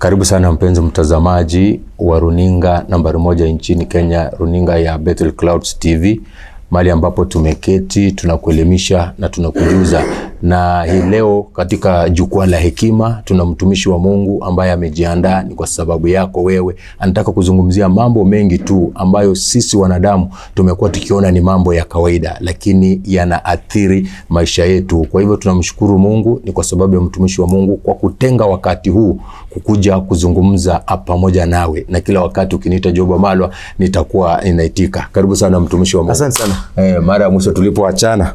Karibu sana mpenzi mtazamaji wa runinga nambari moja nchini Kenya, runinga ya Bethel Clouds TV, mahali ambapo tumeketi tunakuelimisha na tunakujuza. Na hii leo katika jukwaa la hekima tuna mtumishi wa Mungu ambaye amejiandaa ni kwa sababu yako wewe. Anataka kuzungumzia mambo mengi tu ambayo sisi wanadamu tumekuwa tukiona ni mambo ya kawaida, lakini yanaathiri maisha yetu. Kwa hivyo tunamshukuru Mungu ni kwa sababu ya mtumishi wa Mungu kwa kutenga wakati huu kukuja kuzungumza pamoja nawe, na kila wakati ukiniita Job Wamalwa nitakuwa ninaitika. Karibu sana mtumishi wa Mungu. Asante sana. Mara ya mwisho tulipoachana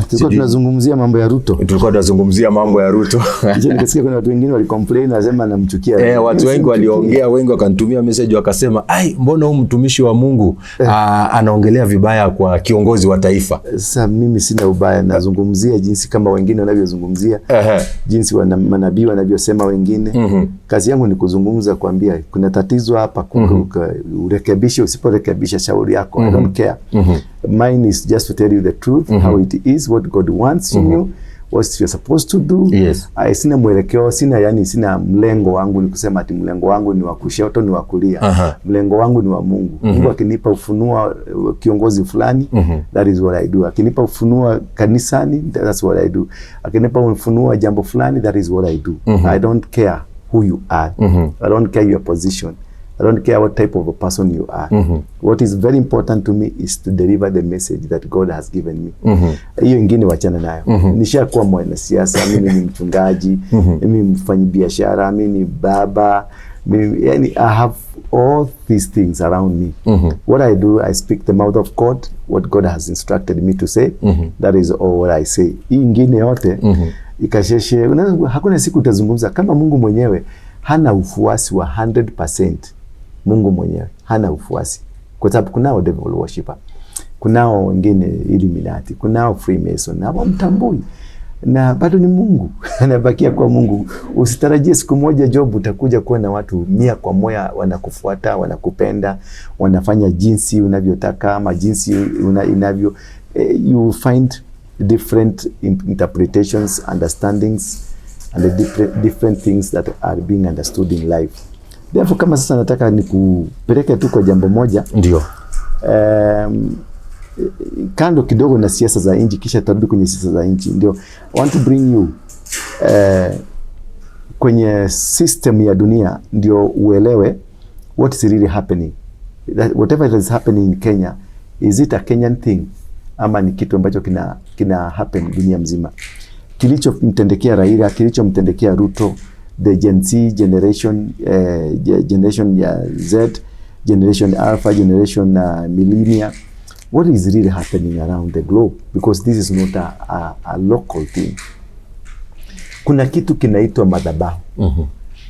Tulikuwa tunazungumzia mambo ya Ruto. Tulikuwa tunazungumzia mambo ya Ruto. Kisha nikasikia kuna watu wengine walicomplain, nasema namchukia. Watu wengi waliongea, wengi wakanitumia message wakasema, ai, mbona huyu mtumishi wa Mungu anaongelea vibaya kwa kiongozi wa taifa? Sasa mimi sina ubaya, nazungumzia jinsi kama wengine wanavyozungumzia, jinsi manabii wanavyosema wengine. Kazi yangu ni kuzungumza, kuambia kuna tatizo hapa, urekebishe, usiporekebisha shauri yako. I don't care. Mine is just to tell you the truth, how it is, what God wants in you, what you're supposed to do. Sina mwelekeo, sina yani, sina mlengo wangu ni kusema ati mlengo wangu ni wa kushoto ni wa kulia. Mlengo wangu ni wa Mungu. Mungu akinipa ufunuo kiongozi fulani, that is what I do. Akinipa ufunuo kanisani, that's what I do. Akinipa ufunuo jambo fulani, that is what I do. I don't care who you are. I don't care your position. I don't care what type of a person you are. What is very important to me is to deliver the message that God has given me. Hiyo ingine wachana nayo. Nishakuwa mwanasiasa, mimi ni mchungaji, mimi ni mfanyabiashara, mimi ni baba, mimi, yani I have all these things around me. What I do, I speak the mouth of God, what God has instructed me to say. That is all what I say. Hii ingine yote ikasheshe, hakuna siku utazungumza kama Mungu mwenyewe hana ufuasi wa 100%. Mungu mwenyewe hana ufuasi, kwa sababu kunao devil worshipper, kunao wengine Illuminati, kunao Freemason, hawamtambui na bado ni Mungu anabakia kwa Mungu. Usitarajie siku moja Job utakuja kuwa na watu mia kwa moja wanakufuata, wanakupenda, wanafanya jinsi unavyotaka ama jinsi inavyo you will find different interpretations, understandings and the different things that are being understood in life. Therefore, kama sasa nataka nikupeleke tu kwa jambo moja kando kidogo na siasa za nchi, kisha tarudi kwenye siasa za nchi. Ndio I want to bring you kwenye system ya dunia, ndio uelewe what is really happening. That whatever is happening in Kenya, is it a Kenyan thing ama ni kitu ambacho kina happen dunia mzima? Kilichomtendekea Raila, kilichomtendekea Ruto, the Gen Z generation, generation ya Z, generation Alpha, generation millennia, what is really happening around the globe, because this is not a local thing. Kuna kitu kinaitwa madhabahu.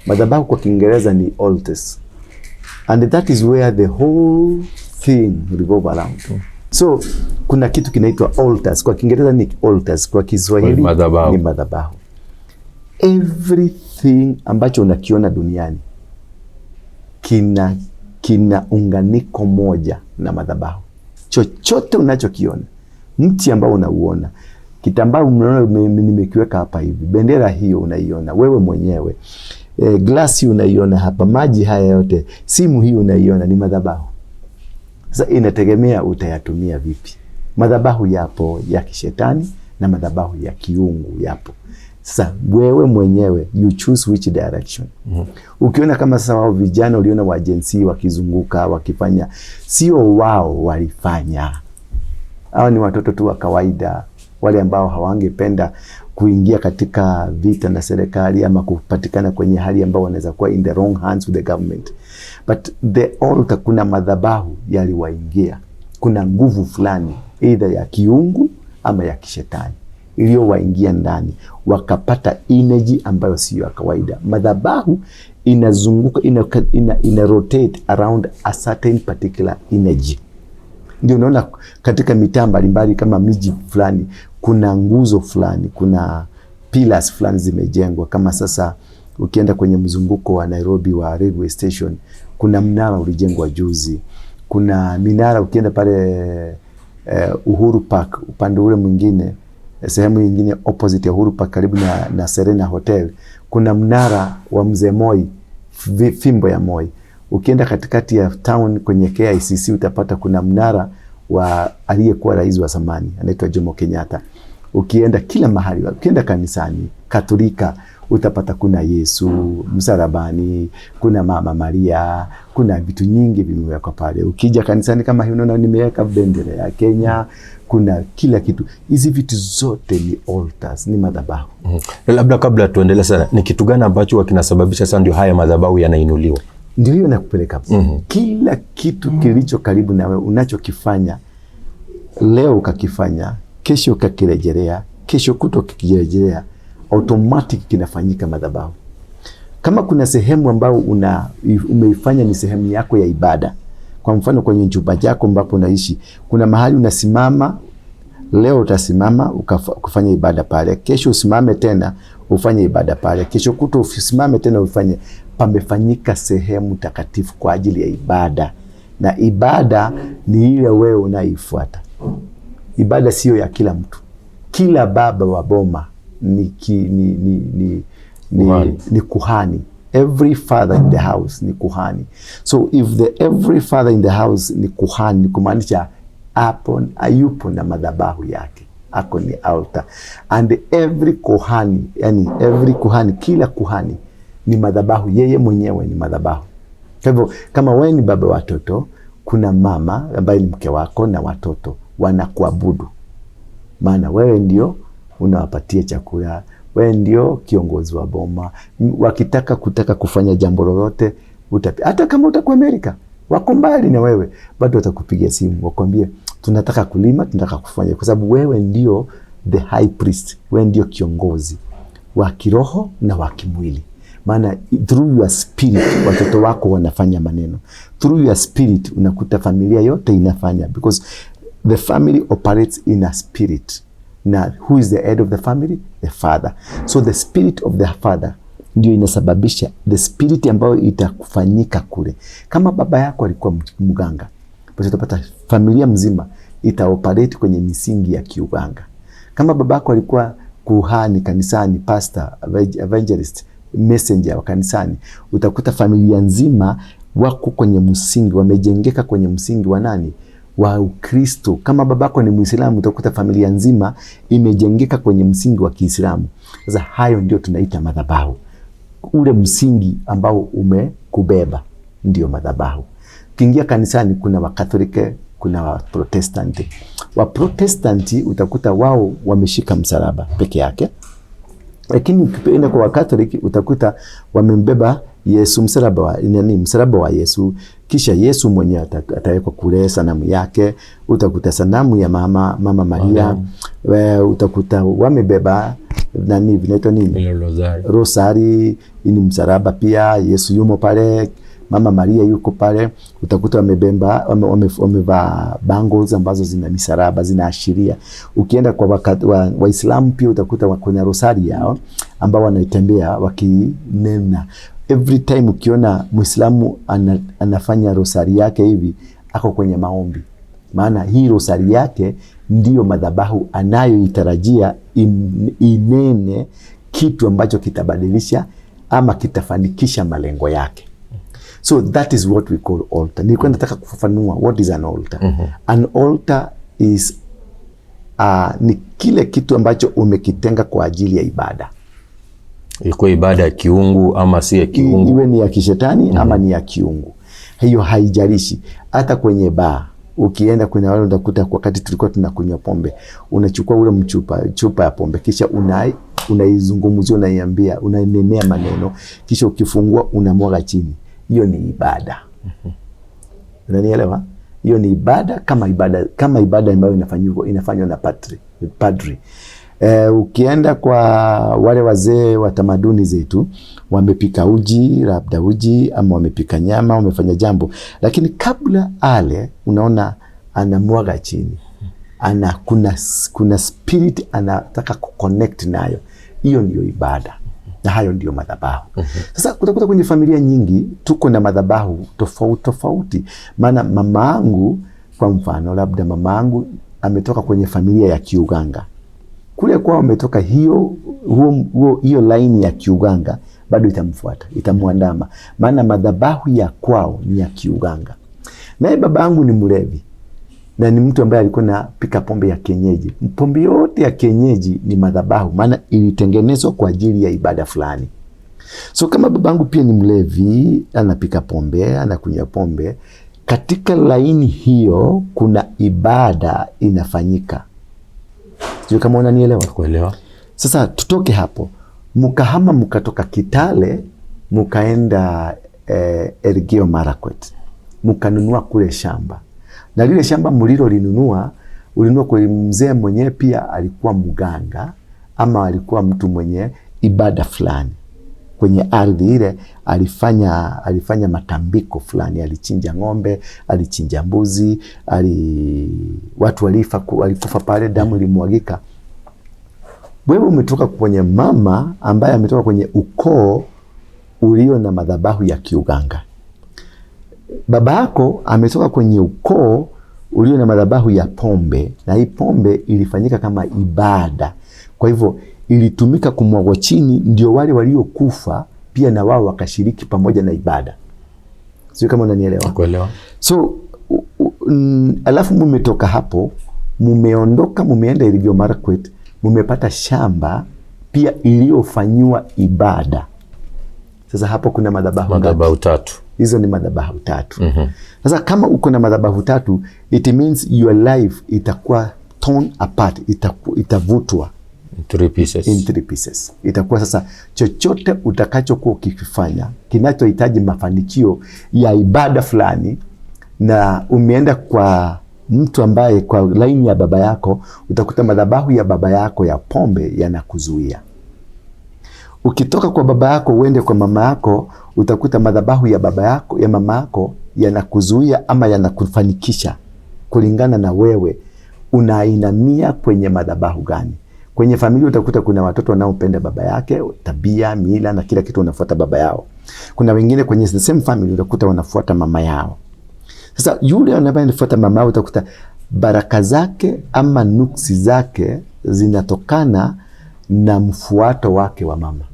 Madhabahu kwa Kiingereza ni altars, and that is where the whole thing revolve around. So kuna kitu kinaitwa altars, kwa Kiingereza ni altars, kwa Kiswahili Madhabahu. Ni madhabahu. Everything ambacho unakiona duniani kina unganiko moja na madhabahu. Chochote unachokiona, mti ambao unauona, kitambaa unaona nimekiweka hapa hivi, bendera hiyo unaiona wewe mwenyewe, glasi unaiona hapa, maji haya yote, simu hii unaiona, ni madhabahu. Sasa inategemea utayatumia vipi. Madhabahu yapo ya kishetani na madhabahu ya kiungu yapo. Sasa wewe mwenyewe you choose which direction. Ukiona kama sasa wao vijana uliona wa Gen Z wakizunguka wakifanya, sio wao walifanya. Hawa ni watoto tu wa kawaida, wale ambao hawangependa kuingia katika vita na serikali ama kupatikana kwenye hali ambao wanaweza kuwa in the wrong hands with the government. But the altar, kuna madhabahu yaliwaingia, kuna nguvu fulani either ya kiungu ama ya kishetani iliyowaingia ndani, wakapata energy ambayo siyo ya kawaida. Madhabahu inazunguka ina rotate around a certain particular energy. Ndio unaona katika mitaa mbalimbali kama miji fulani kuna nguzo fulani, kuna pillars fulani zimejengwa. Kama sasa ukienda kwenye mzunguko wa Nairobi wa railway station, kuna mnara ulijengwa juzi. Kuna minara ukienda pale Uhuru Park upande ule mwingine, sehemu nyingine opposite ya Uhuru Park karibu na Serena Hotel, kuna mnara wa Mzee Moi. fimbo ya Moi. Ukienda katikati ya town kwenye KICC utapata kuna mnara wa aliyekuwa rais wa zamani anaitwa Jomo Kenyatta. Ukienda kila mahali, ukienda kanisani Katolika utapata kuna Yesu msalabani, kuna Mama Maria, kuna vitu nyingi vimewekwa pale. Ukija kanisani kama hii, unaona nimeweka bendera ya Kenya, kuna kila kitu. Hizi vitu zote ni altars, ni madhabahu. Labda kabla tuendelee sana, ni kitu gani ambacho kinasababisha sasa ndio haya madhabahu yanainuliwa? Ndio hiyo nakupeleka hapo. Kila kitu kilicho karibu nawe unachokifanya leo ukakifanya, kesho ukakirejelea, kesho kutwa ukikirejelea, automatic kinafanyika madhabahu. Kama kuna sehemu ambayo umeifanya ni sehemu yako ya ibada, kwa mfano kwenye chumba chako ambapo unaishi, kuna mahali unasimama leo, utasimama ukafanya ibada pale, kesho usimame tena ufanye ibada pale, kesho kutwa usimame tena ufanye. Pamefanyika sehemu takatifu kwa ajili ya ibada, na ibada ni ile wewe unaifuata. Ibada siyo ya kila mtu. Kila baba wa boma ni, ki, ni, ni, ni, ni, Kuhani. Ni kuhani. Every father in the house ni kuhani. So if the every father in the house ni kuhani, ni kumaanisha hapo ayupo na madhabahu yake, ako ni altar. And every kuhani, yani every kuhani, kila kuhani ni madhabahu, yeye mwenyewe ni madhabahu. Kwa hivyo kama wewe ni baba watoto, kuna mama ambaye ni mke wako na watoto wanakuabudu, maana wewe ndio unawapatia chakula, wewe ndio kiongozi wa boma. Wakitaka kutaka kufanya jambo lolote, hata kama utakuwa Amerika, wako mbali na wewe, bado watakupigia simu wakwambie, tunataka kulima, tunataka kufanya, kwa sababu wewe ndio the high priest, wewe ndio kiongozi wa kiroho na wa kimwili. Maana through your spirit watoto wako wanafanya maneno, through your spirit unakuta familia yote inafanya, because the family operates in a spirit. Na who is the head of the family? The father. So the spirit of the father ndio inasababisha the spirit ambayo itakufanyika kule. Kama baba yako alikuwa mganga, basi utapata familia mzima itaoperate kwenye misingi ya kiuganga. Kama babako alikuwa kuhani kanisani, pastor, evangelist, messenger wa kanisani, utakuta familia nzima wako kwenye msingi, wamejengeka kwenye msingi wa nani? Wa Ukristo. Kama babako ni Muislamu, utakuta familia nzima imejengeka kwenye msingi wa Kiislamu. Sasa hayo ndio tunaita madhabahu. Ule msingi ambao umekubeba ndio madhabahu. Ukiingia kanisani kuna Wakatholiki, kuna Waprotestanti. Waprotestanti utakuta wao wameshika msalaba peke yake, lakini ukienda kwa Wakatoliki utakuta wamembeba Yesu, msalaba wa nani, msalaba wa Yesu, kisha Yesu mwenyewe atawekwa kule sanamu yake. Utakuta sanamu ya mama Maria, utakuta wamebeba nani, vinaitwa nini, Ile rosari. Rosari ni msalaba pia, Yesu yumo pale, Mama Maria yuko pale. Utakuta wamebemba wamevaa bangles ambazo zina misalaba zinaashiria. Ukienda kwa Waislamu pia utakuta kuna rosari yao ambao wanaitembea wakinena. Every time ukiona Muislamu anafanya rosari yake hivi, ako kwenye maombi, maana hii rosari yake ndiyo madhabahu anayoitarajia inene kitu ambacho kitabadilisha ama kitafanikisha malengo yake. So that is what we call altar. Nilikuwa nataka kufafanua what is an altar. An altar is ni kile kitu ambacho umekitenga kwa ajili ya ibada. Ilikuwa ibada ya kiungu ama si ya kiungu? Iwe ni ya kishetani ama ni ya kiungu, hiyo haijalishi. Hata kwenye baa ukienda kwenye wale utakuta wakati tulikuwa tunakunywa pombe, unachukua ule mchupa chupa ya pombe kisha unaizungumzia, unaiambia, unainenea maneno, kisha ukifungua unamwaga chini. Hiyo ni ibada. Unanielewa? Hiyo ni ibada kama ibada ambayo inafanywa na padri. Ukienda kwa wale wazee wa tamaduni zetu wamepika uji, labda uji ama wamepika nyama, wamefanya jambo, lakini kabla ale, unaona anamwaga chini, kuna spirit anataka kuconnect nayo. Hiyo ndiyo ibada na hayo ndiyo madhabahu. Sasa utakuta kwenye familia nyingi tuko na madhabahu tofauti tofauti. Maana mama angu kwa mfano, labda mama angu ametoka kwenye familia ya kiuganga kule kwao, ametoka hiyo laini ya kiuganga. Bado itamfuata, itamuandama, maana madhabahu ya kwao ni ya kiuganga. Naye baba yangu ni mlevi na ni mtu ambaye alikuwa anapika pombe ya kienyeji. Pombe yote ya kienyeji ni madhabahu, maana ilitengenezwa kwa ajili ya ibada fulani. So kama babangu pia ni mlevi, anapika pombe, anakunywa pombe, katika laini hiyo kuna ibada inafanyika. Sijui kama unanielewa. Kuelewa. Sasa tutoke hapo, mukahama mukatoka Kitale mukaenda Elgeyo Marakwet, mukanunua kule shamba, na lile shamba mlilolinunua ulinunua kwa mzee mwenyewe, pia alikuwa mganga ama alikuwa mtu mwenye ibada fulani kwenye ardhi ile. Alifanya matambiko fulani, alichinja ng'ombe, alichinja mbuzi, watu walikufa pale, damu ilimwagika. Wewe umetoka kwenye mama ambaye ametoka kwenye ukoo ulio na madhabahu ya kiuganga. Baba yako ametoka kwenye ukoo ulio na madhabahu ya pombe, na hii pombe ilifanyika kama ibada. Kwa hivyo ilitumika kumwagwa chini, ndio wale waliokufa pia na wao wakashiriki pamoja na ibada. Sio kama unanielewa? Kuelewa. So alafu mumetoka hapo, mumeondoka, mumeenda Elgeyo Marakwet, mumepata shamba pia iliyofanyiwa ibada. Sasa hapo kuna madhabahu ngapi? Madhabahu tatu. Hizo ni madhabahu tatu. Sasa kama uko na madhabahu tatu, it means your life itakuwa torn apart, itavutwa In three pieces. In three pieces. Itakuwa sasa chochote utakachokuwa ukifanya kinachohitaji mafanikio ya ibada fulani, na umeenda kwa mtu ambaye kwa laini ya baba yako, utakuta madhabahu ya baba yako ya pombe yanakuzuia. Ukitoka kwa baba yako uende kwa mama yako, utakuta madhabahu ya baba yako, ya mama yako yanakuzuia ama yanakufanikisha kulingana na wewe unainamia kwenye madhabahu gani. Kwenye familia utakuta kuna watoto wanaopenda baba yake, tabia, mila na kila kitu wanafuata baba yao. Kuna wengine kwenye the same family utakuta wanafuata mama yao. Sasa yule ambaye anafuata mama yao utakuta baraka zake ama nuksi zake zinatokana na mfuato wake wa mama.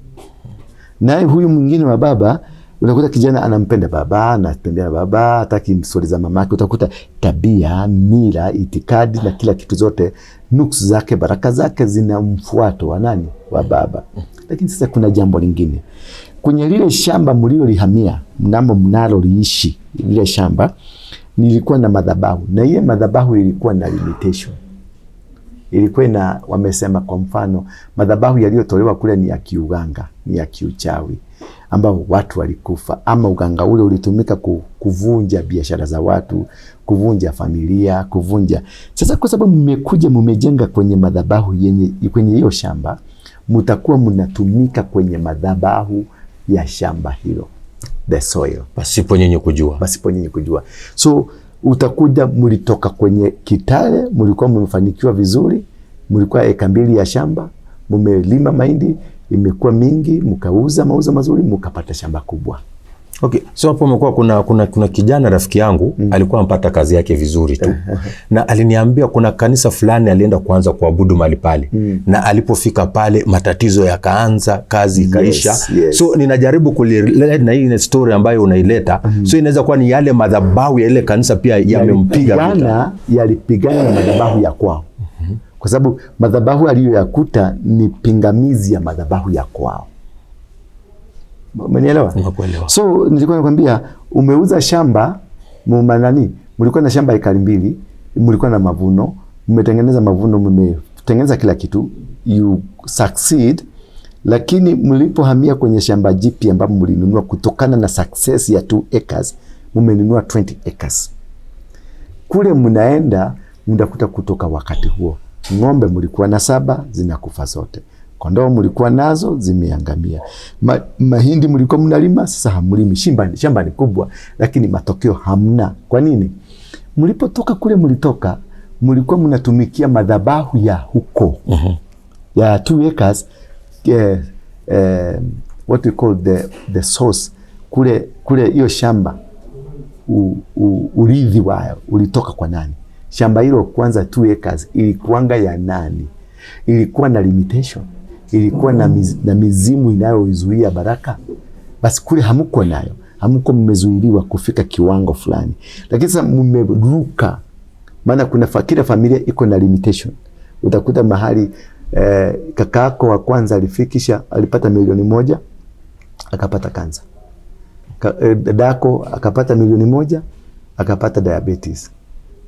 Naye huyu mwingine wa baba unakuta kijana anampenda baba, anatembea na baba, hataki stori za mamake. Utakuta tabia, mila, itikadi na kila kitu zote, nuksi zake, baraka zake zina mfuato wa nani? Wa baba. Lakini sasa kuna jambo lingine. Kwenye lile shamba mlilolihamia, mnamo mnaloliishi lile shamba, nilikuwa na madhabahu, na ile madhabahu ilikuwa na limitation. Ilikuwa na, wamesema kwa mfano, madhabahu yaliyotolewa kule ni ya kiuganga, ni ya kiuchawi, ambao watu walikufa, ama uganga ule ulitumika kuvunja biashara za watu, kuvunja familia, kuvunja. Sasa kwa sababu mmekuja mmejenga kwenye madhabahu yenye, kwenye hiyo shamba, mtakuwa mnatumika kwenye madhabahu ya shamba hilo, the soil, pasipo nyinyi kujua. Pasipo nyinyi kujua. So utakuja mlitoka kwenye Kitale, mlikuwa mmefanikiwa vizuri, mlikuwa eka 2 ya shamba, mmelima mahindi, imekuwa mingi, mkauza mauzo mazuri, mkapata shamba kubwa. Okay, so hapo umekuwa kuna kijana rafiki yangu alikuwa anapata kazi yake vizuri tu. Na aliniambia kuna kanisa fulani alienda kuanza kuabudu mahali pale. Na alipofika pale matatizo yakaanza, kazi ikaisha. Yes. So ninajaribu kulirelate na hii story ambayo unaileta. So inaweza kuwa ni yale madhabahu ya ile kanisa pia yamempiga vita. Yalipigana na madhabahu ya kwao. Kwa sababu madhabahu aliyoyakuta ni pingamizi ya madhabahu ya kwao. Umenielewa? Nimekuelewa. So nilikuwa nakwambia umeuza shamba, nani, mlikuwa na shamba ekari 2, mlikuwa na mavuno, mmetengeneza mavuno, mmetengeneza kila kitu, you succeed, lakini mlipohamia kwenye shamba jipya ambapo mlinunua kutokana na success ya 2 acres, mmenunua 20 acres. Kule mnaenda mnakuta kutoka wakati huo ng'ombe mlikuwa na 7 zinakufa zote. Kondoo mlikuwa nazo zimeangamia. Mahindi mlikuwa mnalima sasa hamlimi. Shamba ni kubwa lakini matokeo hamna. Kwa nini? Mlipotoka kule mlitoka mlikuwa mnatumikia madhabahu ya huko. Ya 2 acres, what we call the source kule hiyo shamba urithi wao ulitoka kwa nani? Shamba hilo kwanza 2 acres ilikuwanga ya nani? Ilikuwa na limitation. ilikuwa na mizimu inayoizuia baraka, basi kule hamko nayo, hamko mmezuiliwa kufika kiwango fulani, lakini sasa mmeruka. Maana kuna kila familia iko na limitation. Utakuta mahali kakaako wa kwanza alifikisha, alipata 1,000,000 akapata kansa. Dadako akapata 1,000,000 akapata diabetes.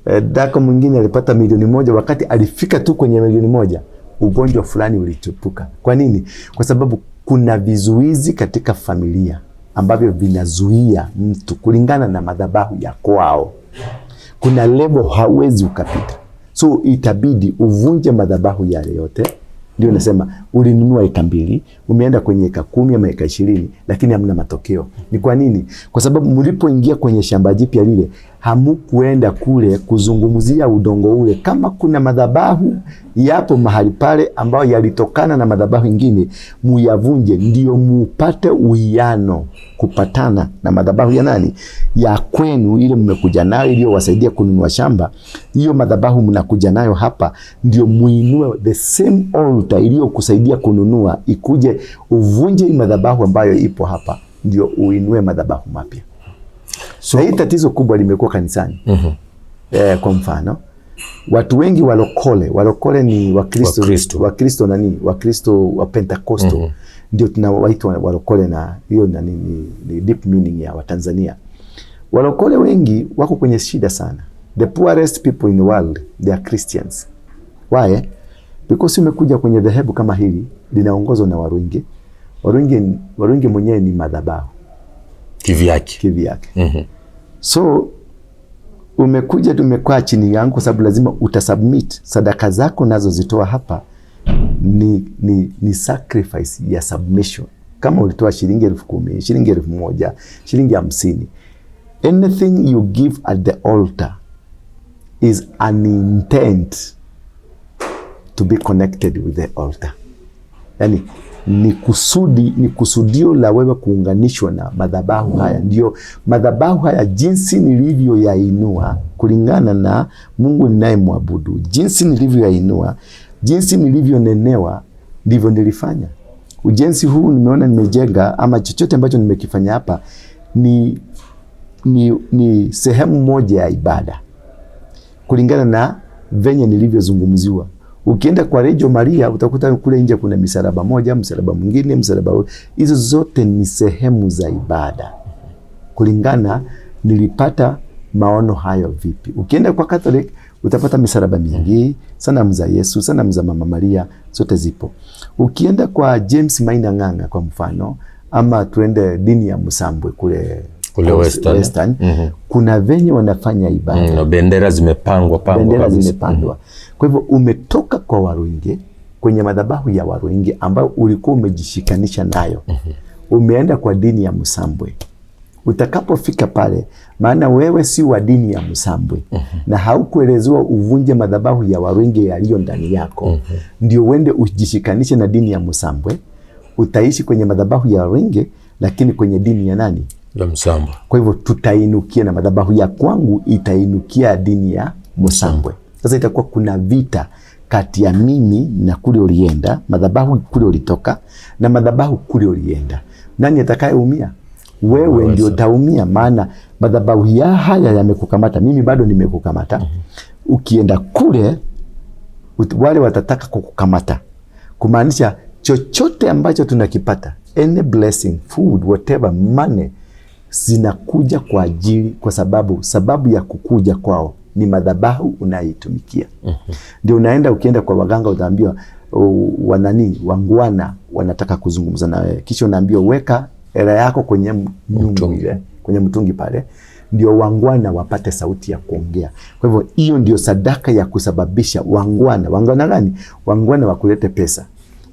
Dadako mwingine alipata 1,000,000, wakati alifika tu kwenye 1,000,000 ugonjwa fulani ulichipuka. Kwa nini? Kwa sababu kuna vizuizi katika familia ambavyo vinazuia mtu kulingana na madhabahu ya kwao. Kuna level hauwezi ukapita, so itabidi uvunje madhabahu yale yote. Ndio nasema ulinunua eka 2, umeenda kwenye eka 10 ama eka 20, lakini hamna matokeo. Ni kwa nini? Kwa sababu mlipoingia kwenye shamba jipya lile, hamukuenda kule kuzungumzia udongo ule. Kama kuna madhabahu yapo mahali pale ambayo yalitokana na madhabahu ingine, muyavunje ndio mupate uwiano kupatana na madhabahu ya nani? Ya kwenu, ile mmekuja nayo iliyowasaidia kununua shamba. Hiyo madhabahu mnakuja nayo hapa ndio muinue the same altar iliyokusaidia kununua, ikuje uvunje hii madhabahu ambayo ipo hapa ndio uinue madhabahu mapya. So, na hii tatizo kubwa limekuwa kanisani. Kwa mfano watu wengi walokole ni Wakristo, Wakristo nani? Wakristo wa Pentecostal. Ndio tunawaitwa walokole, na hiyo nani ni deep meaning ya Watanzania. Walokole wengi wako kwenye shida sana. The poorest people in the world, they are Christians. Why? Because umekuja kwenye dhehebu kama hili linaongozwa na Warungi. Warungi mwenyewe ni madhabahu kivyake. Kivyake. So umekuja tumekaa chini yangu kwa sababu lazima utasubmit sadaka zako nazo zitoa hapa ni sacrifice ya submission. Kama ulitoa shilingi 10,000, shilingi 1,000, shilingi 50, anything you give at the altar is an intent to be connected with the altar. Yani ni kusudi, ni kusudio la wewe kuunganishwa na madhabahu haya. Ndio madhabahu haya jinsi nilivyoyainua kulingana na Mungu ninayemwabudu, jinsi nilivyoyainua, jinsi nilivyonenewa, ndivyo nilifanya. Ujenzi huu nimeona nimejenga ama chochote ambacho nimekifanya hapa ni sehemu moja ya ibada kulingana na venye nilivyozungumziwa. Ukienda kwa Reggio Maria utakuta kule nje kuna misalaba moja, msalaba mwingine, msalaba. Hizo zote ni sehemu za ibada kulingana nilipata maono hayo vipi. Ukienda kwa Catholic utapata misalaba mingi, sanamu za Yesu, sanamu za Mama Maria, zote zipo. Ukienda kwa James Maina Ng'ang'a kwa mfano, ama tuende dini ya Msambwe kule Kule Western. Western, kuna venye wanafanya ibada. Na bendera zimepangwa pangwa bendera kabisa. Zimepandwa. Kwa hivyo umetoka kwa Waruinge kwenye madhabahu ya Waruinge ambayo ulikuwa umejishikanisha nayo, umeenda kwa dini ya Msambwe. Utakapofika pale, maana wewe si wa dini ya Msambwe na haukuelezewa uvunje madhabahu ya Waruinge yaliyo ndani yako, ndio uende ujishikanishe na dini ya Msambwe. Utaishi kwenye madhabahu ya Waruinge, lakini kwenye dini ya nani? La Msambwe. Kwa hivyo tutainukia na madhabahu ya kwangu itainukia dini ya Msambwe. Sasa itakuwa kuna vita kati ya mimi na kule ulienda, madhabahu kule ulitoka na madhabahu kule ulienda. Nani atakayeumia? Wewe ndio utaumia, maana madhabahu ya haya yamekukamata, mimi bado nimekukamata. Ukienda kule wale watataka kukukamata, kumaanisha chochote ambacho tunakipata, any blessing, food, whatever, money zinakuja kwa ajili, kwa sababu ya kukuja kwao ni madhabahu unayoitumikia. Ndio unaenda, ukienda kwa waganga utaambiwa wanani wangwana wanataka kuzungumza na wewe, kisha unaambiwa weka hela yako kwenye nyungu ile, kwenye mtungi pale, ndio wangwana wapate sauti ya kuongea. Kwa hivyo hiyo ndio sadaka ya kusababisha wangwana. Wangwana gani? Wangwana wakulete pesa,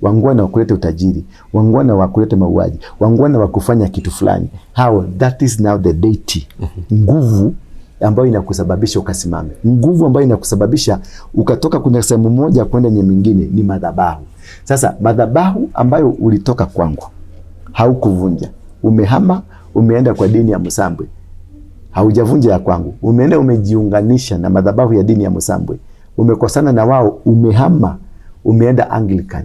wangwana wakulete utajiri, wangwana wakulete mauaji, wangwana wakufanya kitu fulani. Hao, that is now the deity. Nguvu ambayo inakusababisha ukasimame, nguvu ambayo inakusababisha ukatoka kuna sehemu moja kwenda nyingine ni madhabahu. Sasa madhabahu ambayo ulitoka kwangu haukuvunja, umehama, umeenda kwa dini ya Msambwe, haujavunja ya kwangu, umeenda umejiunganisha na madhabahu ya dini ya Msambwe, umekosana na wao, umehama, umeenda Anglican.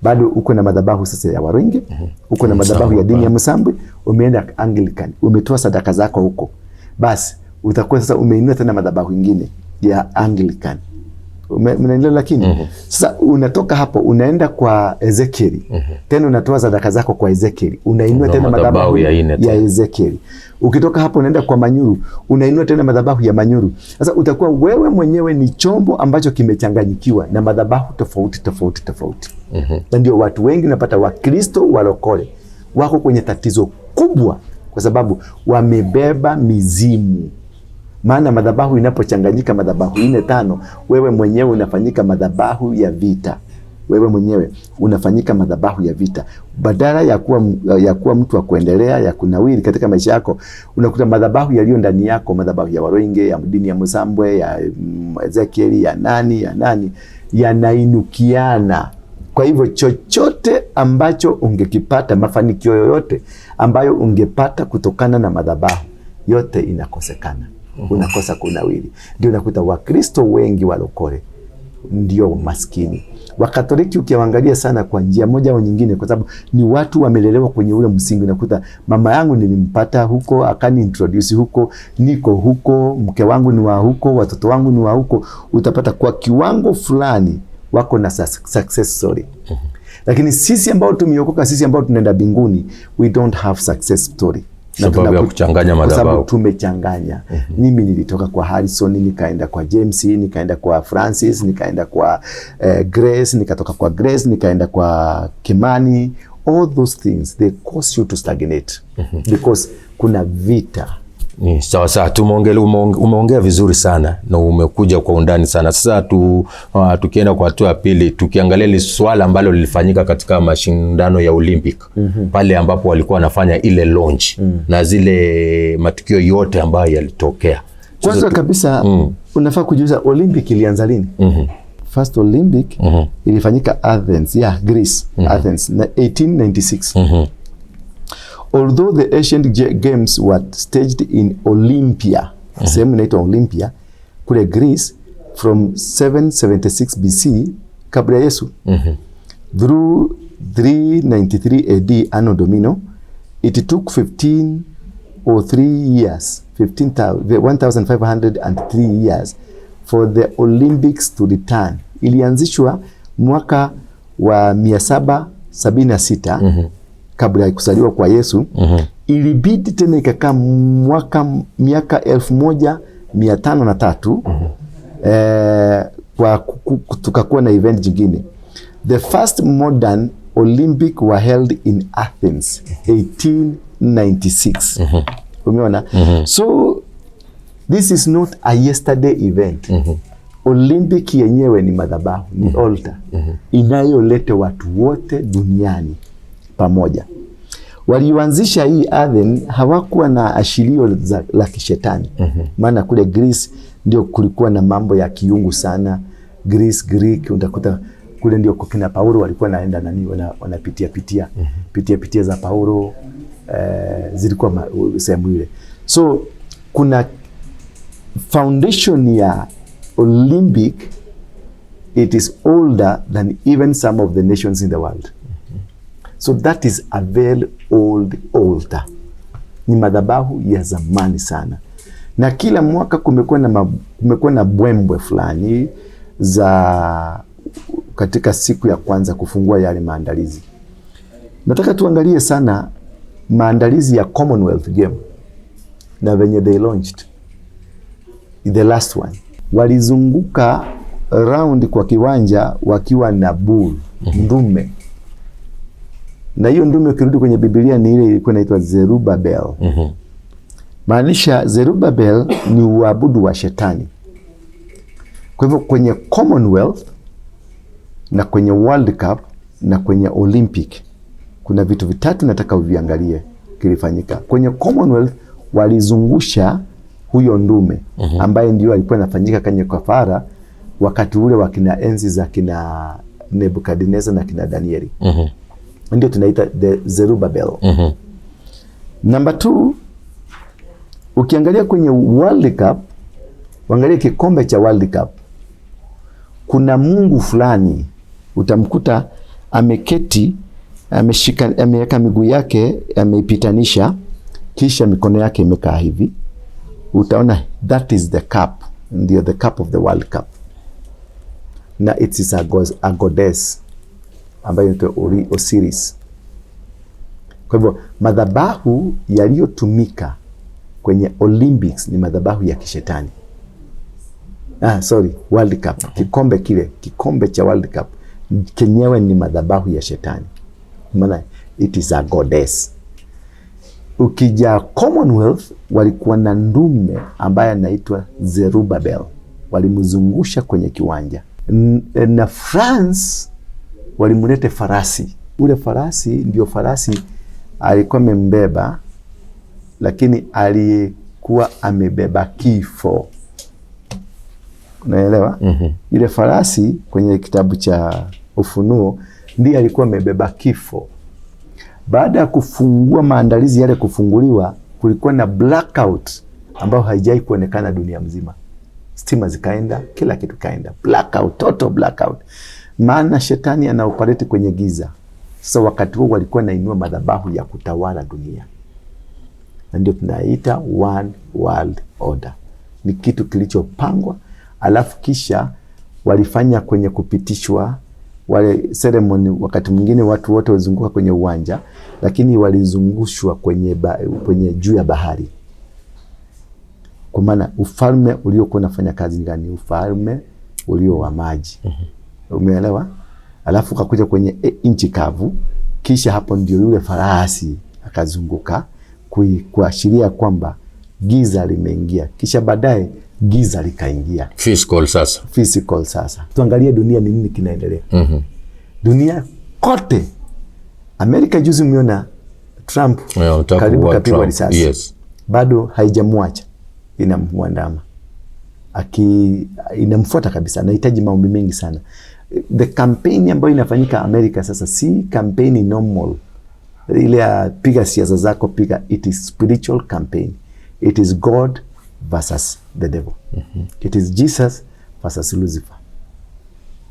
Bado uko na madhabahu sasa ya Waringi, uko na madhabahu ya dini ya Msambwe, umeenda Anglican, umetoa sadaka zako huko, basi utakuwa sasa umeinua tena madhabahu ingine ya Anglican. Unaelewa? Lakini sasa unatoka hapo unaenda kwa Ezekieli, tena unatoa sadaka zako kwa Ezekieli, unainua tena madhabahu ya ya Ezekieli. Ukitoka hapo unaenda kwa Manyuru, unainua tena madhabahu ya Manyuru. Sasa utakuwa wewe mwenyewe ni chombo ambacho kimechanganyikiwa na madhabahu tofauti tofauti tofauti. Na ndio watu wengi unapata Wakristo walokole wako kwenye tatizo kubwa, kwa sababu wamebeba mizimu. Maana madhabahu inapochanganyika madhabahu nne tano, wewe mwenyewe unafanyika madhabahu ya vita. Wewe mwenyewe unafanyika madhabahu ya vita, badala ya kuwa mtu wa kuendelea, ya kunawiri katika maisha yako, unakuta madhabahu yaliyo ndani yako, madhabahu ya Waroinge, ya dini ya Musambwe, ya Ezekieli, ya nani ya nani, yanainukiana. Kwa hivyo chochote ambacho ungekipata, mafanikio yoyote ambayo ungepata kutokana na madhabahu yote inakosekana, unakosa kunawiri. Ndio unakuta Wakristo wengi walokole ndio maskini. Wakatoliki ukiwaangalia sana kwa njia moja au nyingine, kwa sababu ni watu wamelelewa kwenye ule msingi. Unakuta mama yangu nilimpata huko, akani introduce huko, niko huko, mke wangu ni wa huko, watoto wangu ni wa huko. Utapata kwa kiwango fulani wako na success story. Lakini sisi ambao tumeokoka, sisi ambao tunaenda mbinguni, we don't have success story. Sababu ya kuchanganya Kwa sababu madhabahu. tumechanganya. Mimi nilitoka kwa Harrison, nikaenda kwa James, nikaenda kwa Francis, nikaenda kwa Grace, nikatoka kwa Grace, nikaenda kwa Kimani. All those things, they cause you to stagnate because kuna vita. Ni sawa sawa, umeongea vizuri sana na umekuja kwa undani sana. Sasa tukienda kwa hatua ya pili, tukiangalia ile swala ambalo lilifanyika katika mashindano ya Olympic pale ambapo walikuwa wanafanya ile launch na zile matukio yote ambayo yalitokea. Kwanza kabisa unafaa kujiuliza, Olympic ilianza lini? First Olympic ilifanyika Athens, yeah, Greece, Athens na 1896. Although the ancient games were staged in Olympia, sehemu inaitwa Olympia kule Greece, from 776 BC, kabla ya Yesu, through 393 AD Anno Domino, it took 1503 years, 15,000 1503 years for the Olympics to return. Ilianzishwa mwaka wa 776 kabla ya kuzaliwa kwa Yesu. Ilibidi tena ikakaa mwaka miaka 1503 kwa tukakuwa na event jingine. The first modern Olympic were held in Athens 1896. Umeona? So this is not a yesterday event. Olympic yenyewe ni madhabahu, ni altar inayoleta watu wote duniani pamoja. Walioanzisha hii Athens hawakuwa na ashirio la kishetani, maana kule Greece ndio kulikuwa na mambo ya kiungu sana. Greece, Greek, utakuta kule ndio kina Paulo walikuwa naenda nani, wanapitia pitia pitia pitia za Paulo, zilikuwa sehemu ile. So kuna foundation ya Olympic, it is older than even some of the nations in the world. So that is a very old altar. Ni madhabahu ya zamani sana, na kila mwaka kumekuwa na bwembwe fulani za katika siku ya kwanza kufungua yale maandalizi. Nataka tuangalie sana maandalizi ya Commonwealth Game na venye they launched the last one. Walizunguka round kwa kiwanja wakiwa na bull, ndume, na hiyo ndume ukirudi kwenye Biblia ni ile ilikuwa inaitwa Zerubabel. Maanisha Zerubabel ni uabudu wa shetani. Kwa hivyo kwenye Commonwealth na kwenye World Cup na kwenye Olympic kuna vitu vitatu nataka uviangalie kilifanyika. Kwenye Commonwealth walizungusha huyo ndume ambaye ndio alikuwa anafanyika kwenye kafara wakati ule wa kina enzi za kina Nebukadnezar na kina Danieli. Ndio tunaita the Zerubbabel. Number two, ukiangalia kwenye World Cup, uangalie kikombe cha World Cup, kuna mungu fulani utamkuta Ameketi, ameshika, ameweka miguu yake, ameipitanisha, kisha mikono yake imekaa hivi. Utaona that is the cup, ndio the cup of the World Cup, na it is a goddess ambayo inaitwa Osiris. Kwa hivyo madhabahu yaliyotumika kwenye Olympics ni madhabahu ya kishetani. Ah, sorry, World Cup. Kikombe kile, kikombe cha World Cup kenyewe ni madhabahu ya shetani, maana it is a goddess. Ukija Commonwealth walikuwa na ndume ambaye anaitwa Zerubbabel, walimzungusha kwenye kiwanja. Na France walimlete farasi. Ule farasi ndio farasi alikuwa amembeba, lakini alikuwa amebeba kifo. Unaelewa? Ile farasi kwenye kitabu cha Ufunuo ndiye alikuwa amebeba kifo. Baada ya kufungua maandalizi yale kufunguliwa, kulikuwa na blackout ambayo haijai kuonekana dunia mzima. Stima zikaenda, kila kitu kaenda, blackout, total blackout. Maana shetani ana operate kwenye giza. Sasa wakati huo walikuwa nainua madhabahu ya kutawala dunia, na ndio tunaita one world order. Ni kitu kilichopangwa, alafu kisha walifanya kwenye kupitishwa wale ceremony. Wakati mwingine watu wote walizunguka kwenye uwanja, lakini walizungushwa kwenye juu ya bahari, kwa maana ufalme uliokuwa unafanya kazi ni gani? Ufalme ulio wa maji. Umeelewa? Alafu kakuja kwenye nchi kavu, kisha hapo ndio yule farasi akazunguka kuashiria kwamba giza limeingia, kisha baadaye giza likaingia Physical sasa. Physical. Sasa tuangalie dunia ni nini kinaendelea. Dunia kote, Amerika juzi umeona Trump Yeah, unataka karibu kuua kapigwa Trump. risasi. Bado haijamwacha, inamwandama aki inamfuata kabisa, anahitaji maombi mengi sana. The campaign ambayo inafanyika Amerika sasa si campaign normal ile ya piga siasa zako piga, it is spiritual campaign. It is God versus the devil. It is Jesus versus Lucifer.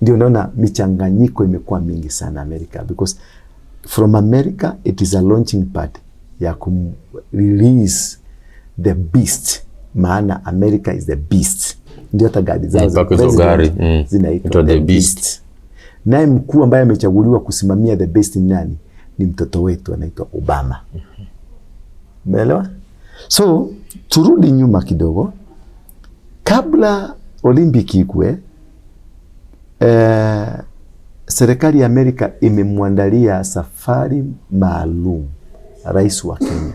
Ndio naona michanganyiko imekuwa mingi sana Amerika, because from America it is a launching pad ya kum release the beast, maana America is the beast. Ndio hata gari zao za Mpaka hizo president gari, zinaitwa Inaitwa the the beast. Beast. Naye mkuu ambaye amechaguliwa kusimamia the beast ni nani? Ni mtoto wetu anaitwa Obama. Umeelewa? So turudi nyuma kidogo, kabla Olympic ikue, serikali ya Amerika imemwandalia safari maalum rais wa Kenya,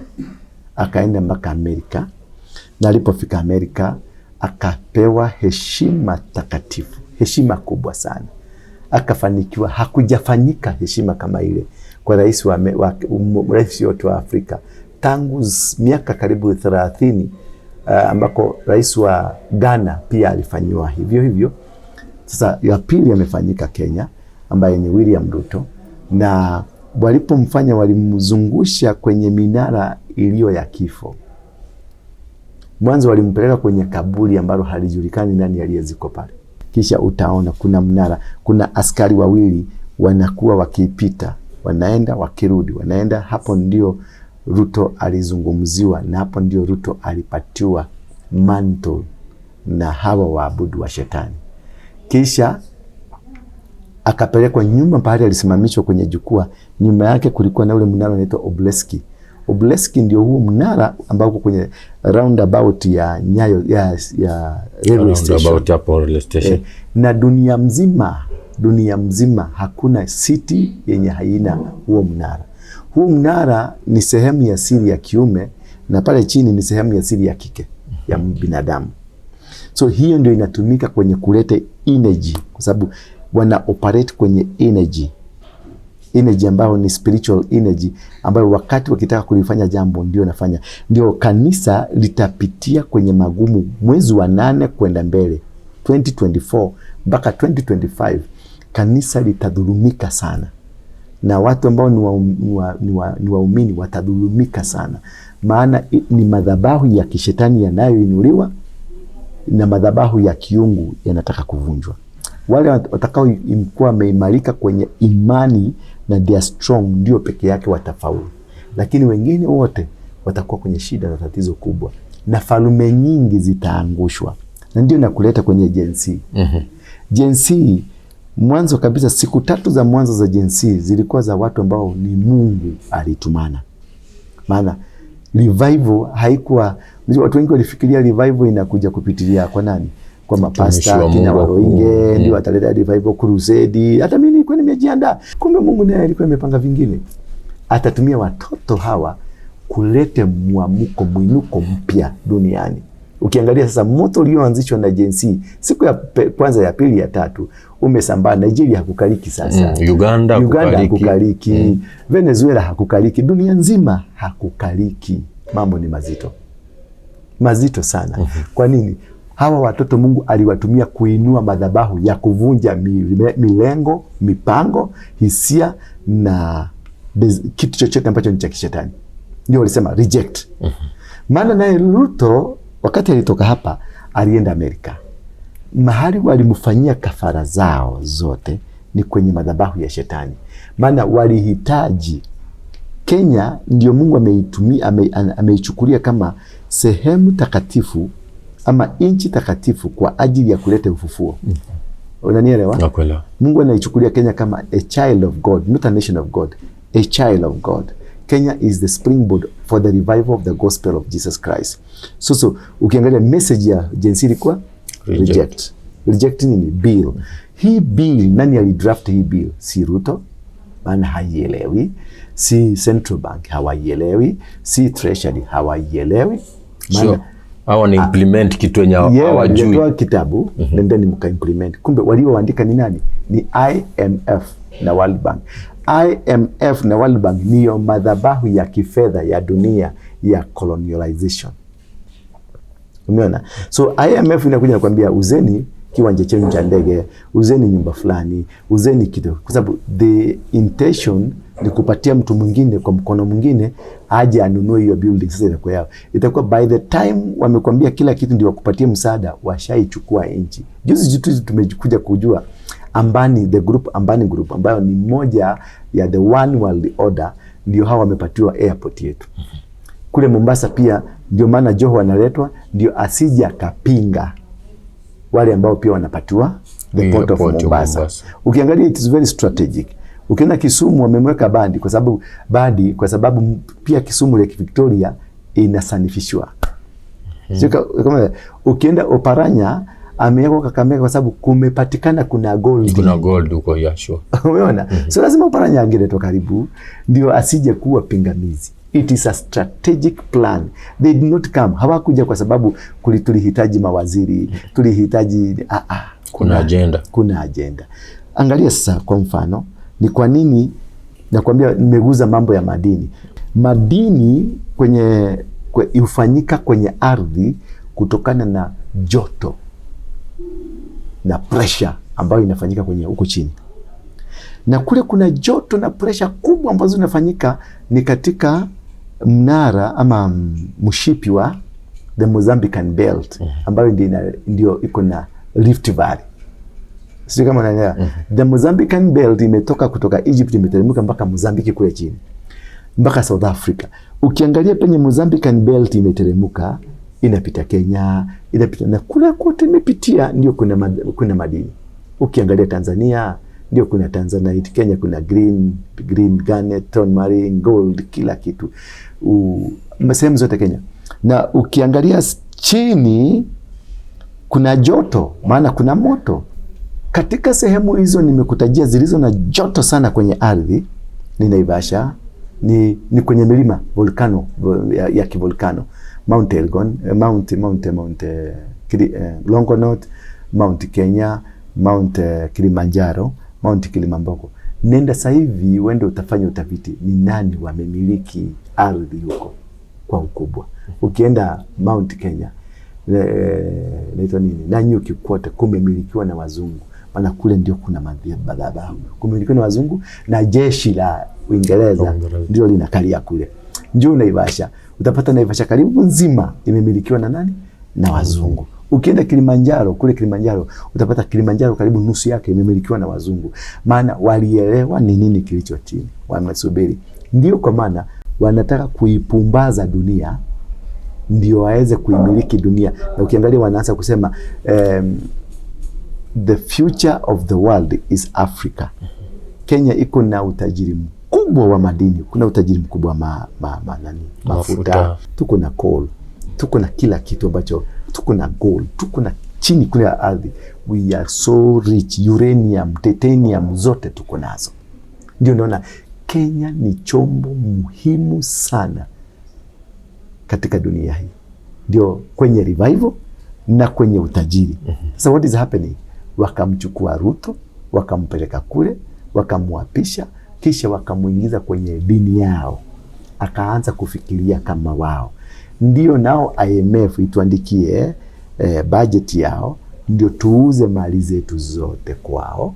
akaenda mpaka Amerika, na alipofika Amerika akapewa heshima takatifu, heshima kubwa sana, akafanikiwa. Hakujafanyika heshima kama ile kwa rais wa rais yote wa Afrika tangu miaka karibu 30, ambako rais wa Ghana pia alifanyiwa hivyo hivyo. Sasa ya pili amefanyika Kenya, ambaye ni William Ruto, na walipomfanya walimzungusha kwenye minara iliyo ya kifo. Mwanzo walimpeleka kwenye kaburi ambalo halijulikani nani aliyezikwa pale. Kisha utaona kuna mnara, kuna askari wawili wanakuwa wakipita, wanaenda wakirudi, wanaenda. Hapo ndio Ruto alizungumziwa, na hapo ndio Ruto alipatiwa mantle na hawa waabudu wa shetani. Kisha akapelekwa nyuma pahali alisimamishwa kwenye jukwaa. Nyuma yake kulikuwa na ule mnara unaitwa Obelisk. Obelisk ndio huo mnara ambao uko kwenye roundabout ya Nyayo ya railway station. Roundabout hapo railway station. Na dunia mzima hakuna city yenye haina huo mnara. Huo mnara ni sehemu ya siri ya kiume na pale chini ni sehemu ya siri ya kike ya binadamu. So hiyo ndio inatumika kwenye kuleta energy, kwa sababu wana operate kwenye energy, energy ambayo ni spiritual energy, ambayo wakati wakitaka kulifanya jambo ndio nafanya. Ndio kanisa litapitia kwenye magumu mwezi wa 8 kwenda mbele 2024 mpaka 2025, kanisa litadhulumika sana na watu ambao ni waumini watadhulumika sana, maana ni madhabahu ya kishetani yanayoinuliwa na madhabahu ya kiungu yanataka kuvunjwa. Wale watakao kuwa wameimarika kwenye imani na they are strong ndio peke yake watafaulu, lakini wengine wote watakuwa kwenye shida na tatizo kubwa, na falume nyingi zitaangushwa, na ndio nakuleta kwenye Gen Z. Gen Z mwanzo kabisa, siku 3 za mwanzo za Gen Z zilikuwa za watu ambao ni Mungu alitumana. Maana revival haikuwa, watu wengi walifikiria revival inakuja kupitilia kwa nani? Kwa mapasta kina Waroinge ndio wataleta revival, crusade. Hata mimi nilikuwa nimejiandaa, kumbe Mungu naye alikuwa amepanga vingine. Atatumia watoto hawa kulete muamuko, mwinuko mpya duniani. Ukiangalia sasa moto ulioanzishwa na Gen Z siku ya kwanza, ya pili, ya tatu umesambaa. Nigeria hakukaliki sasa. Uganda hakukaliki. Venezuela hakukaliki. Dunia nzima hakukaliki. Mambo ni mazito, mazito sana. Kwa nini? Hawa watoto Mungu aliwatumia kuinua madhabahu ya kuvunja milengo, mipango, hisia na kitu chochote ambacho ni cha kishetani. Ndio walisema reject. Maana naye Ruto wakati alitoka hapa alienda Amerika. Mahali walimfanyia kafara zao zote ni kwenye madhabahu ya shetani. Maana walihitaji Kenya, ndio Mungu ameitumia, ameichukulia kama sehemu takatifu ama nchi takatifu kwa ajili ya kuleta ufufuo. Unanielewa? Nakuelewa. Mungu anaichukulia Kenya kama a child of God, not a nation of God, a child of God. Kenya is the springboard for the revival of the gospel of Jesus Christ. So ukiangalia message ya Gen Z ilikuwa reject. Reject nini? Bill. Hii bill, nani alidraft hii bill? Si Ruto, maana haielewi. Si Central Bank hawaielewi, si Treasury hawaielewi. Maana hawa ni implement kitu yenye hawajui. Yeah, kitabu nendeni mka implement. Kumbe walioandika ni nani? Ni IMF na World Bank. IMF na World Bank niyo madhabahu ya kifedha ya dunia ya colonialization. Umeona? So IMF inakuja nakwambia uzeni kiwanja chenu cha ndege, uzeni nyumba fulani, uzeni kitu. Kwa sababu the intention ni kupatia mtu mwingine kwa mkono mwingine aje anunue hiyo building. Sasa itakuwa yao. Itakuwa by the time wamekwambia kila kitu ndio wakupatie msaada, washaichukua nchi. Juzi juzi tumekuja kujua Ambani, the group, Ambani Group ambayo ni moja ya the One World Order, ndio hawa wamepatiwa airport yetu. Kule Mombasa pia ndio maana Joho analetwa ndio asija kapinga wale ambao pia wanapatiwa the port of Mombasa. Ukiangalia it is very strategic. Ukienda Kisumu wamemweka Bandi kwa sababu pia Kisumu Lake Victoria inasanifishwa. Kama ukienda Oparanya amewekwa Kakamega kwa sababu kumepatikana kuna gold. Kuna gold huko, yeah, sure. Umeona? So lazima Oparanya angeletwa karibu ndio asije kuwa pingamizi. It is a strategic plan. They did not come. Hawakuja kwa sababu tulihitaji mawaziri, tulihitaji kuna agenda. Kuna agenda. Angalia sasa kwa mfano, ni kwa nini nakwambia nimeguza mambo ya madini. Madini kwenye hufanyika kwenye ardhi kutokana na joto na pressure ambayo inafanyika kwenye huko chini. Na kule kuna joto na pressure kubwa ambazo zinafanyika ni katika mnara ama mshipi wa the Mozambican Belt ambayo ndio iko na Rift Valley. Sio kama unaelewa. The Mozambican Belt imetoka kutoka Egypt imeteremka mpaka Mozambique kule chini, mpaka South Africa. Ukiangalia penye Mozambican Belt imeteremka, inapita Kenya, inapita na kule kote imepitia ndio kuna madini. Ukiangalia Tanzania ndio kuna Tanzanite, Kenya kuna green garnet, tourmaline, gold, kila kitu. Sehemu zote Kenya. Na ukiangalia chini kuna joto, maana kuna moto. Katika sehemu hizo nimekutajia zilizo na joto sana kwenye ardhi, ni Naivasha, ni kwenye milima volcano ya kivolcano, Mount Elgon, Mount Longonot, Mount Kenya, Mount Kilimanjaro, Mount Kilimambogo. Nenda sasa hivi uende utafanya utafiti ni nani wamemiliki ardhi huko kwa ukubwa. Ukienda Mount Kenya, naitwa nini? Nanyuki kote kumemilikiwa na wazungu. Maana kule ndio kuna madhabahu. Kumemilikiwa na wazungu na jeshi la Uingereza ndio linakalia kule. Njoo Naivasha, utapata Naivasha karibu nzima imemilikiwa na nani? Na wazungu. Ukienda Kilimanjaro, kule Kilimanjaro utapata Kilimanjaro karibu nusu yake imemilikiwa na wazungu, maana walielewa ni nini kilicho chini, wamesubiri. Ndio kwa maana wanataka kuipumbaza dunia ndio waweze kuimiliki dunia. Na ukiangalia wanaanza kusema the future of the world is Africa. Kenya iko na utajiri mkubwa wa madini, kuna utajiri mkubwa wa nani, mafuta, Mafuta. Tuko na coal, tuko na kila kitu ambacho tuko na gold, tuko na chini kule ya ardhi, we are so rich, uranium, titanium zote tuko nazo. Ndio naona Kenya ni chombo muhimu sana katika dunia hii, ndio kwenye revival na kwenye utajiri. Sasa what is happening? Wakamchukua Ruto wakampeleka kule, wakamwapisha, kisha wakamuingiza kwenye dini yao, akaanza kufikiria kama wao. Ndio nao IMF ituandikie budget yao, ndio tuuze mali zetu zote kwao.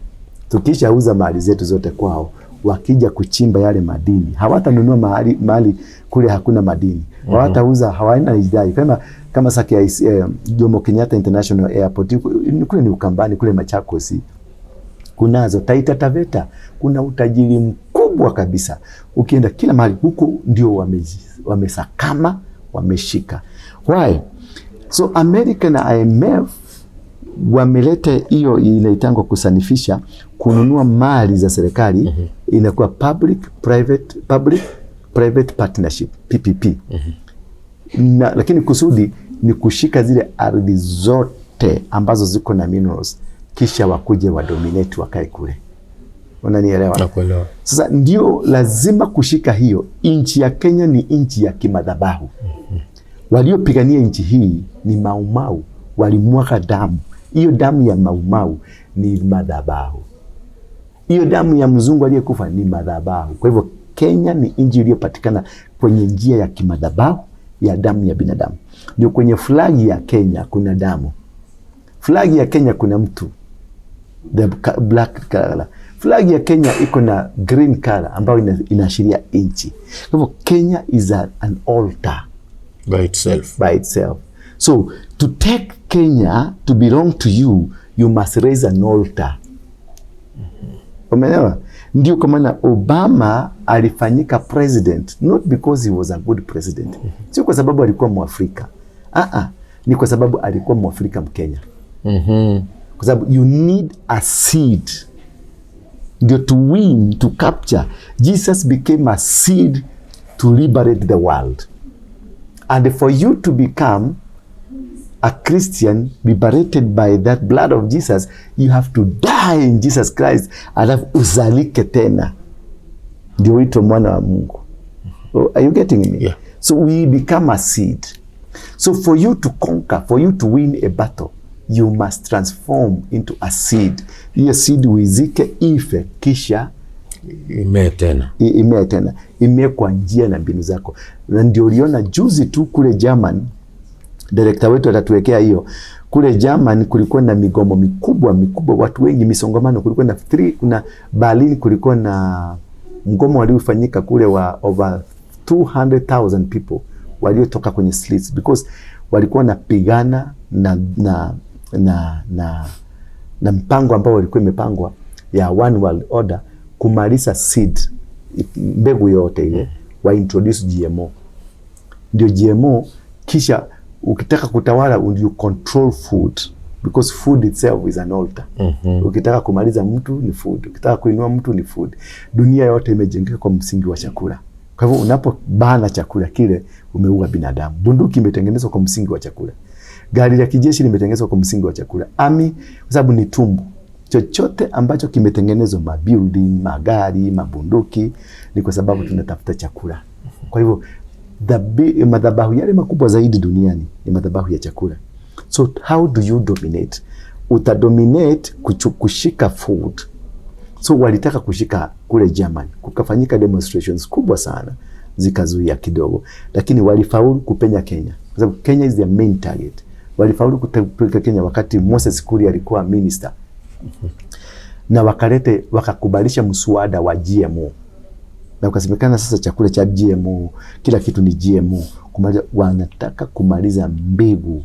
Tukishauza mali zetu zote kwao, wakija kuchimba yale madini hawatanunua mahali, mahali kule hakuna madini, hawatauza, hawana idai kama sasa Jomo Kenyatta International Airport kule ni Ukambani kule Machakos, kunazo Taita Taveta, kuna utajiri mkubwa kabisa. Ukienda kila mahali huku ndio wamesakama, wameshika. Why? So America na IMF wameleta hiyo inaitangwa kusanifisha, kununua mali za serikali. Inakuwa public private partnership, PPP. Na, lakini kusudi ni kushika zile ardhi zote ambazo ziko na minerals, kisha wakuje wa dominate wakae kule. Unanielewa? Nakuelewa. Sasa ndio lazima kushika hiyo. Nchi ya Kenya ni nchi ya kimadhabahu. Waliopigania nchi hii ni Maumau, walimwaga damu. Hiyo damu ya Maumau ni madhabahu. Hiyo damu ya mzungu aliyekufa ni madhabahu. Kwa hivyo Kenya ni nchi iliyopatikana kwenye njia ya kimadhabahu ya damu ya binadamu. Ndio kwenye flagi ya Kenya kuna damu. Flagi ya Kenya kuna mtu the black color. Flag ya Kenya iko na green color ambayo inaashiria nchi. Kwa hivyo Kenya is an altar by itself. By itself. So to take Kenya to belong to you, you must raise an altar. Umeelewa? Ndio kwa maana Obama alifanyika president not because he was a good president. Sio kwa sababu alikuwa Mwafrika. Ah ah, ni kwa sababu alikuwa Mwafrika Mkenya. Kwa sababu you need a seed ndio to win, to capture. Jesus became a seed to liberate the world. And for you to become a Christian liberated by that blood of Jesus, you have to die in Jesus Christ, alafu uzalike tena, ndio uitwe mwana wa Mungu. Oh, are you getting me? Yeah. So we become a seed. So for you to conquer, for you to win a battle, you must transform into a seed. Hiyo seed uizike, ife, kisha imee tena. Imee tena, imee kwa njia na mbinu zako. Na ndio uliona juzi tu kule German, director wetu atatuwekea hiyo. Kule German kulikuwa na migomo mikubwa mikubwa, watu wengi, misongamano. Kulikuwa na three, kuna Berlin kulikuwa na mgomo waliofanyika kule wa over 200,000 people waliotoka kwenye streets because walikuwa wanapigana na mpango ambao walikuwa imepangwa ya one world order kumaliza seed, mbegu yote ile, wa introduce GMO, ndio GMO. Kisha ukitaka kutawala you control food because food itself is an altar. Ukitaka kumaliza mtu ni food, ukitaka kuinua mtu ni food. Dunia yote imejengeka kwa msingi wa chakula. Kwa hivyo unapobana chakula kile umeua binadamu. Bunduki imetengenezwa kwa msingi wa chakula. Gari la kijeshi limetengenezwa kwa msingi wa chakula. Army, kwa sababu ni tumbo. Chochote ambacho kimetengenezwa, mabuilding, magari, mabunduki, ni kwa sababu tunatafuta chakula. Kwa hivyo madhabahu yale makubwa zaidi duniani ni madhabahu ya chakula. So how do you dominate? Utadominate kushika food. So walitaka kushika kule German, kukafanyika demonstrations kubwa sana zikazuia kidogo, lakini walifaulu kupenya Kenya kwa sababu Kenya is their main target. Walifaulu kupeleka Kenya wakati Moses Kuria alikuwa minister, na wakalete wakakubalisha mswada wa GMO na ukasemekana sasa chakula cha GMO, kila kitu ni GMO. Kumaliza, wanataka kumaliza mbegu.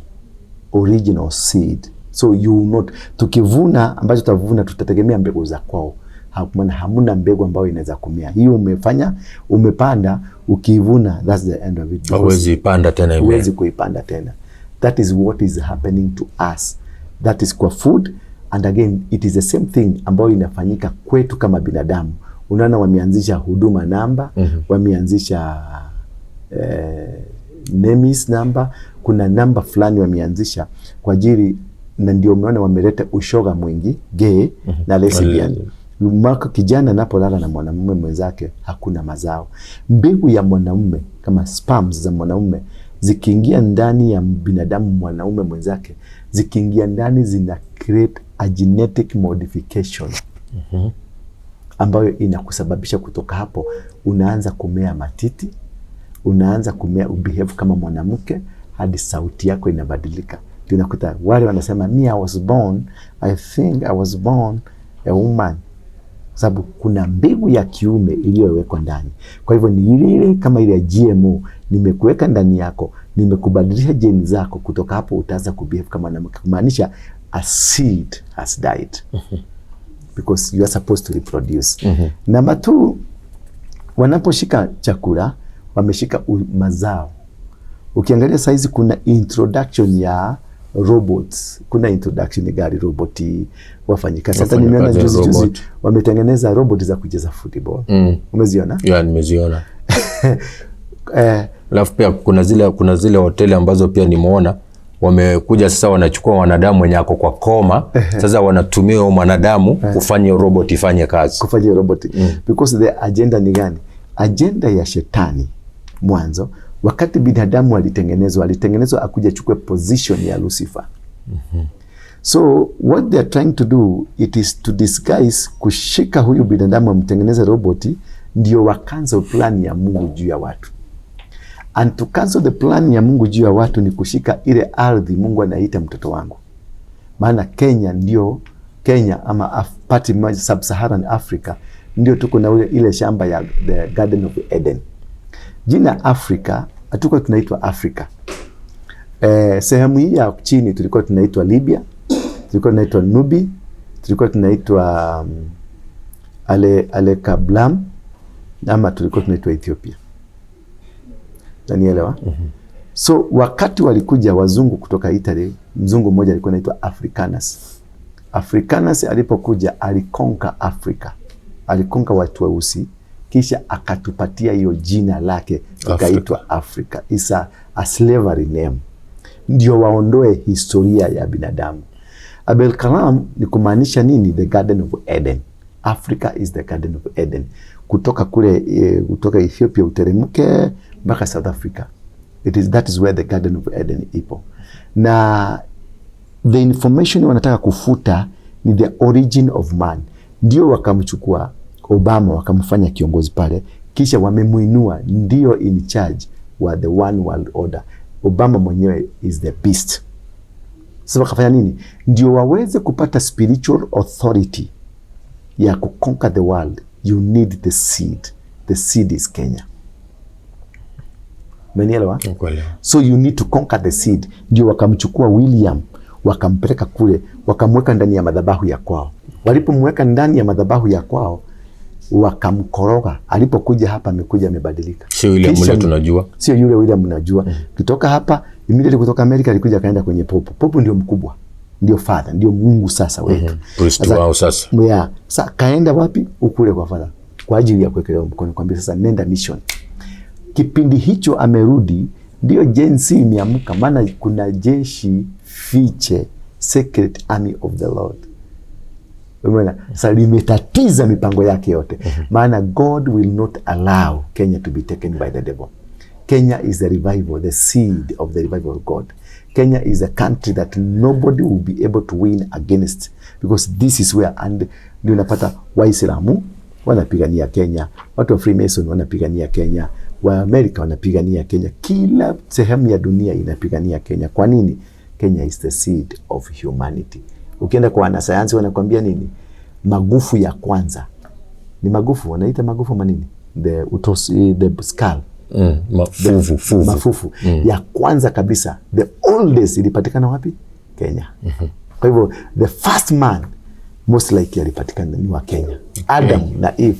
original seed. So you will not, tukivuna ambacho tutavuna tutategemea mbegu za kwao. Maana hamuna mbegu ambayo inaweza kumea. Hiyo umefanya, umepanda, ukivuna, that's the end of it. Because Huwezi panda tena imea. Huwezi kuipanda tena. That is what is happening to us. That is kwa food, and again it is the same thing ambayo inafanyika kwetu kama binadamu. Unaona wameanzisha huduma namba, wameanzisha NEMIS namba, kuna namba fulani wameanzisha kwa ajili, na ndio umeona wameleta ushoga mwingi gay na lesbian. Maka kijana anapolala na mwanamume mwenzake hakuna mazao. Mbegu ya mwanamume kama sperms za mwanaume zikiingia ndani ya binadamu mwanaume mwenzake, zikiingia ndani zina create a genetic modification ambayo inakusababisha kutoka hapo unaanza kumea matiti, unaanza kumea ubehave kama mwanamke, hadi sauti yako inabadilika. Tunakuta wale wanasema, "Me, I was born, I think I was born a woman," kwa sababu kuna mbegu ya kiume iliyowekwa ndani. Kwa hivyo ni ile ile kama ile ya GMO, nimekuweka ndani yako, nimekubadilisha jeni zako, kutoka hapo utaanza kubehave kama mwanamke, kumaanisha a seed has died because you are supposed to reproduce. Number two, wanaposhika chakula wameshika mazao. Ukiangalia saizi kuna introduction ya robots, kuna introduction ya gari roboti, wafanyikazi. Hata nimeona Wafanyakazi juzi juzi robot. Wametengeneza robot za kucheza football. Umeziona? Yeah, nimeziona. Eh. Alafu pia kuna zile hoteli ambazo pia nimeona wamekuja sasa wanachukua wanadamu wenye ako kwa koma, sasa wanatumia huyo mwanadamu kufanya hiyo robot ifanye kazi. Kufanya hiyo robot, because the agenda ni gani? Agenda ya shetani mwanzo, wakati binadamu alitengenezwa, alitengenezwa akuja achukue position ya Lucifer. So what they are trying to do, it is to disguise, kushika huyu binadamu amtengeneze roboti, ndio wa cancel plan ya Mungu juu ya watu. And to cancel the plan ya Mungu juu ya watu ni kushika ile ardhi Mungu anaita mtoto wangu. Maana Kenya ndio Kenya ama part sub-Saharan Africa ndio tuko na ile shamba ya the Garden of Eden. Jina Africa, hatuko tunaitwa Africa. Sehemu hii ya chini tulikuwa tunaitwa Libya, tulikuwa tunaitwa Nubi, tulikuwa tunaitwa Ale Kablam ama tulikuwa tunaitwa Ethiopia. Nanielewa? So wakati walikuja wazungu kutoka Italy, mzungu mmoja alikuwa anaitwa Africanus. Africanus alipokuja aliconquer Africa, aliconquer watu weusi, kisha akatupatia hiyo jina lake tukaitwa Africa. It's a slavery name, ndio waondoe historia ya binadamu. Abel Kalam ni kumaanisha nini? The Garden of Eden. Africa is the Garden of Eden. Kutoka kule kutoka Ethiopia uteremke mpaka South Africa. That is where the Garden of Eden ipo. Na the information wanataka kufuta ni the origin of man. Ndio wakamchukua Obama wakamfanya kiongozi pale, kisha wamemuinua ndio in charge wa the one world order. Obama mwenyewe is the beast. Sasa wakafanya nini? Ndio waweze kupata spiritual authority ya kuconquer the world, you need the seed. The seed is Kenya. Umenielewa? Nakuelewa. So you need to conquer the seed. Ndio wakamchukua William wakampeleka kule, wakamweka ndani ya madhabahu ya kwao. Walipomweka ndani ya madhabahu ya kwao wakamkoroga. Alipokuja hapa amekuja amebadilika. Sio William Kisha ule tunajua. Sio yule William mnajua. Kutoka hapa immediately kutoka Amerika alikuja akaenda kwenye Pope. Pope ndio mkubwa, ndio father, ndio Mungu sasa wetu. Priest Sasa- wao sasa. Yeah. Sasa kaenda wapi? Ukule kwa father kwa ajili ya kuwekelewa mkono, kwambia sasa nenda mission. Kipindi hicho amerudi, ndio Gen Z imeamka, maana kuna jeshi fiche, secret army of the Lord. Umeona? Sasa limetatiza mipango yake yote, maana God will not allow Kenya to be taken by the devil. Kenya is the revival, the seed of the revival of God. Kenya is a country that nobody will be able to win against because this is where, and ndio unapata Waislamu wanapigania Kenya, watu wa Freemason wanapigania Kenya, wa Amerika wanapigania Kenya, kila sehemu ya dunia inapigania Kenya. Kwa nini? Kenya is the seed of humanity. Ukienda kwa wanasayansi wanakwambia nini? Magufu ya kwanza ni magufu, wanaita magufu manini? The utosi, the skull. Mafufu, fufu. Mafufu ya kwanza kabisa, the oldest, ilipatikana wapi? Kenya. Kwa hivyo the first man most likely alipatikana ni wa Kenya. Adam na Eve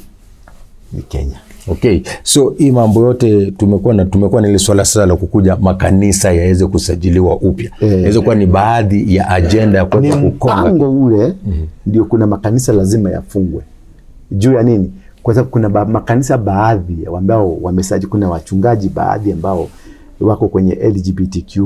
ni Kenya. Okay, so hii mambo yote tumekuwa na ile swala sasa la kukuja makanisa yaweze kusajiliwa upya, inaweza kuwa ni baadhi ya ajenda ya Ni kuweza kukonga. Mpango ule ndio kuna makanisa lazima yafungwe. Juu ya nini? Kwa sababu kuna makanisa baadhi ambao wamesajili, kuna wachungaji baadhi ambao wako kwenye LGBTQ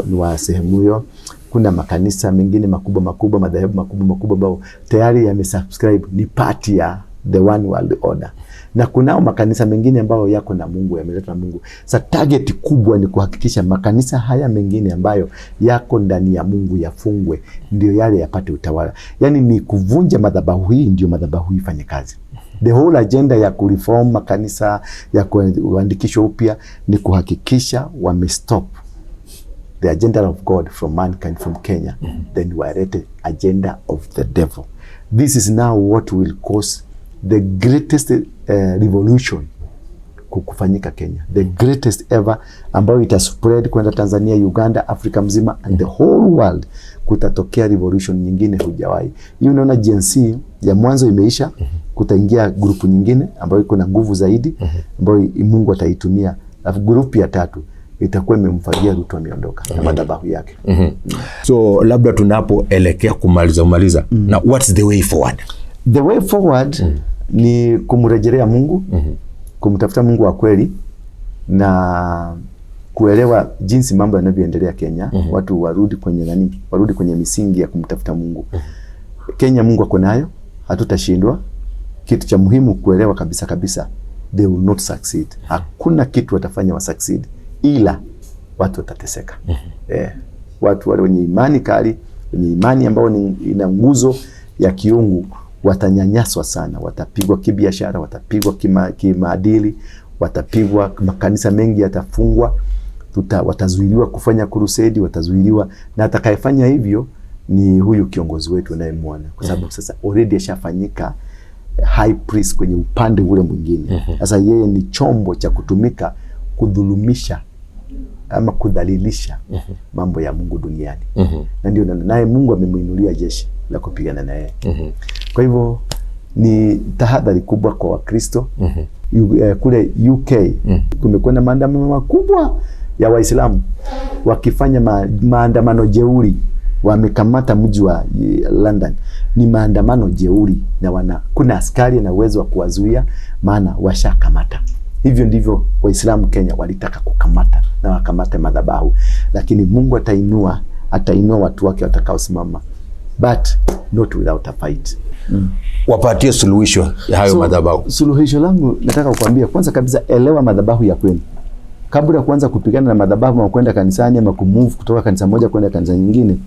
ni wa sehemu hiyo. Kuna makanisa mengine makubwa makubwa, madhehebu makubwa makubwa ambao tayari yamesubscribe, ni part ya the one world order, na kunao makanisa mengine ambayo yako na Mungu, yameletwa na Mungu. Sa target kubwa ni kuhakikisha makanisa haya mengine ambayo yako ndani ya Mungu yafungwe, ndio yale yapate utawala. Yani ni kuvunja madhabahu hii, ndio madhabahu hii ifanye kazi. The whole agenda ya kureform makanisa, ya kuandikishwa upya, ni kuhakikisha wamestop the agenda of God from mankind, from Kenya, then walete agenda of the devil. This is now what will cause the greatest revolution kufanyika Kenya, the greatest ever, ambayo ita spread kwenda Tanzania, Uganda, Afrika mzima and the whole world. Kutatokea revolution nyingine hujawahi. Hii unaona Gen Z ya mwanzo imeisha, kutaingia grupu nyingine ambayo iko na nguvu zaidi, ambayo Mungu ataitumia, alafu grupu ya tatu itakuwa imemfagia Ruto ameondoka na madhabahu yake. So labda tunapoelekea kumaliza kumaliza, na what's the way forward? The way forward ni kumrejelea Mungu, kumtafuta Mungu wa kweli na kuelewa jinsi mambo yanavyoendelea Kenya. Watu warudi kwenye nani, warudi kwenye misingi ya kumtafuta Mungu. Kenya Mungu ako nayo, hatutashindwa. Kitu cha muhimu kuelewa kabisa kabisa, they will not succeed. Hakuna kitu watafanya wa succeed, ila watu watateseka. Watu wale wenye imani kali, wenye imani ambao ni ina nguzo ya kiungu watanyanyaswa sana, watapigwa kibiashara, watapigwa kimaadili, watapigwa, makanisa mengi yatafungwa, watazuiliwa kufanya crusade, watazuiliwa, na atakayefanya hivyo ni huyu kiongozi wetu unayemwona, kwa sababu sasa already ashafanyika high priest kwenye upande ule mwingine. Sasa yeye ni chombo cha kutumika kudhulumisha ama kudhalilisha mambo ya Mungu duniani, na ndio naye Mungu amemuinulia jeshi la kupigana na yeye. Kwa hivyo ni tahadhari kubwa kwa Wakristo. Kule UK kumekuwa na maandamano makubwa ya Waislamu wakifanya maandamano jeuri, wamekamata mji wa London. Ni maandamano jeuri na kuna askari na uwezo wa kuwazuia, maana washakamata. Hivyo ndivyo Waislamu Kenya walitaka kukamata na wakamate madhabahu, lakini Mungu atainua watu wake watakaosimama, but not without a fight. Wapatie suluhisho ya hayo So, madhabahu. Suluhisho langu nataka kukwambia, kwanza kabisa, elewa madhabahu ya kwenu kabla ya kuanza kupigana na madhabahu ama kwenda kanisani ama kumove kutoka kanisa moja kwenda kanisa nyingine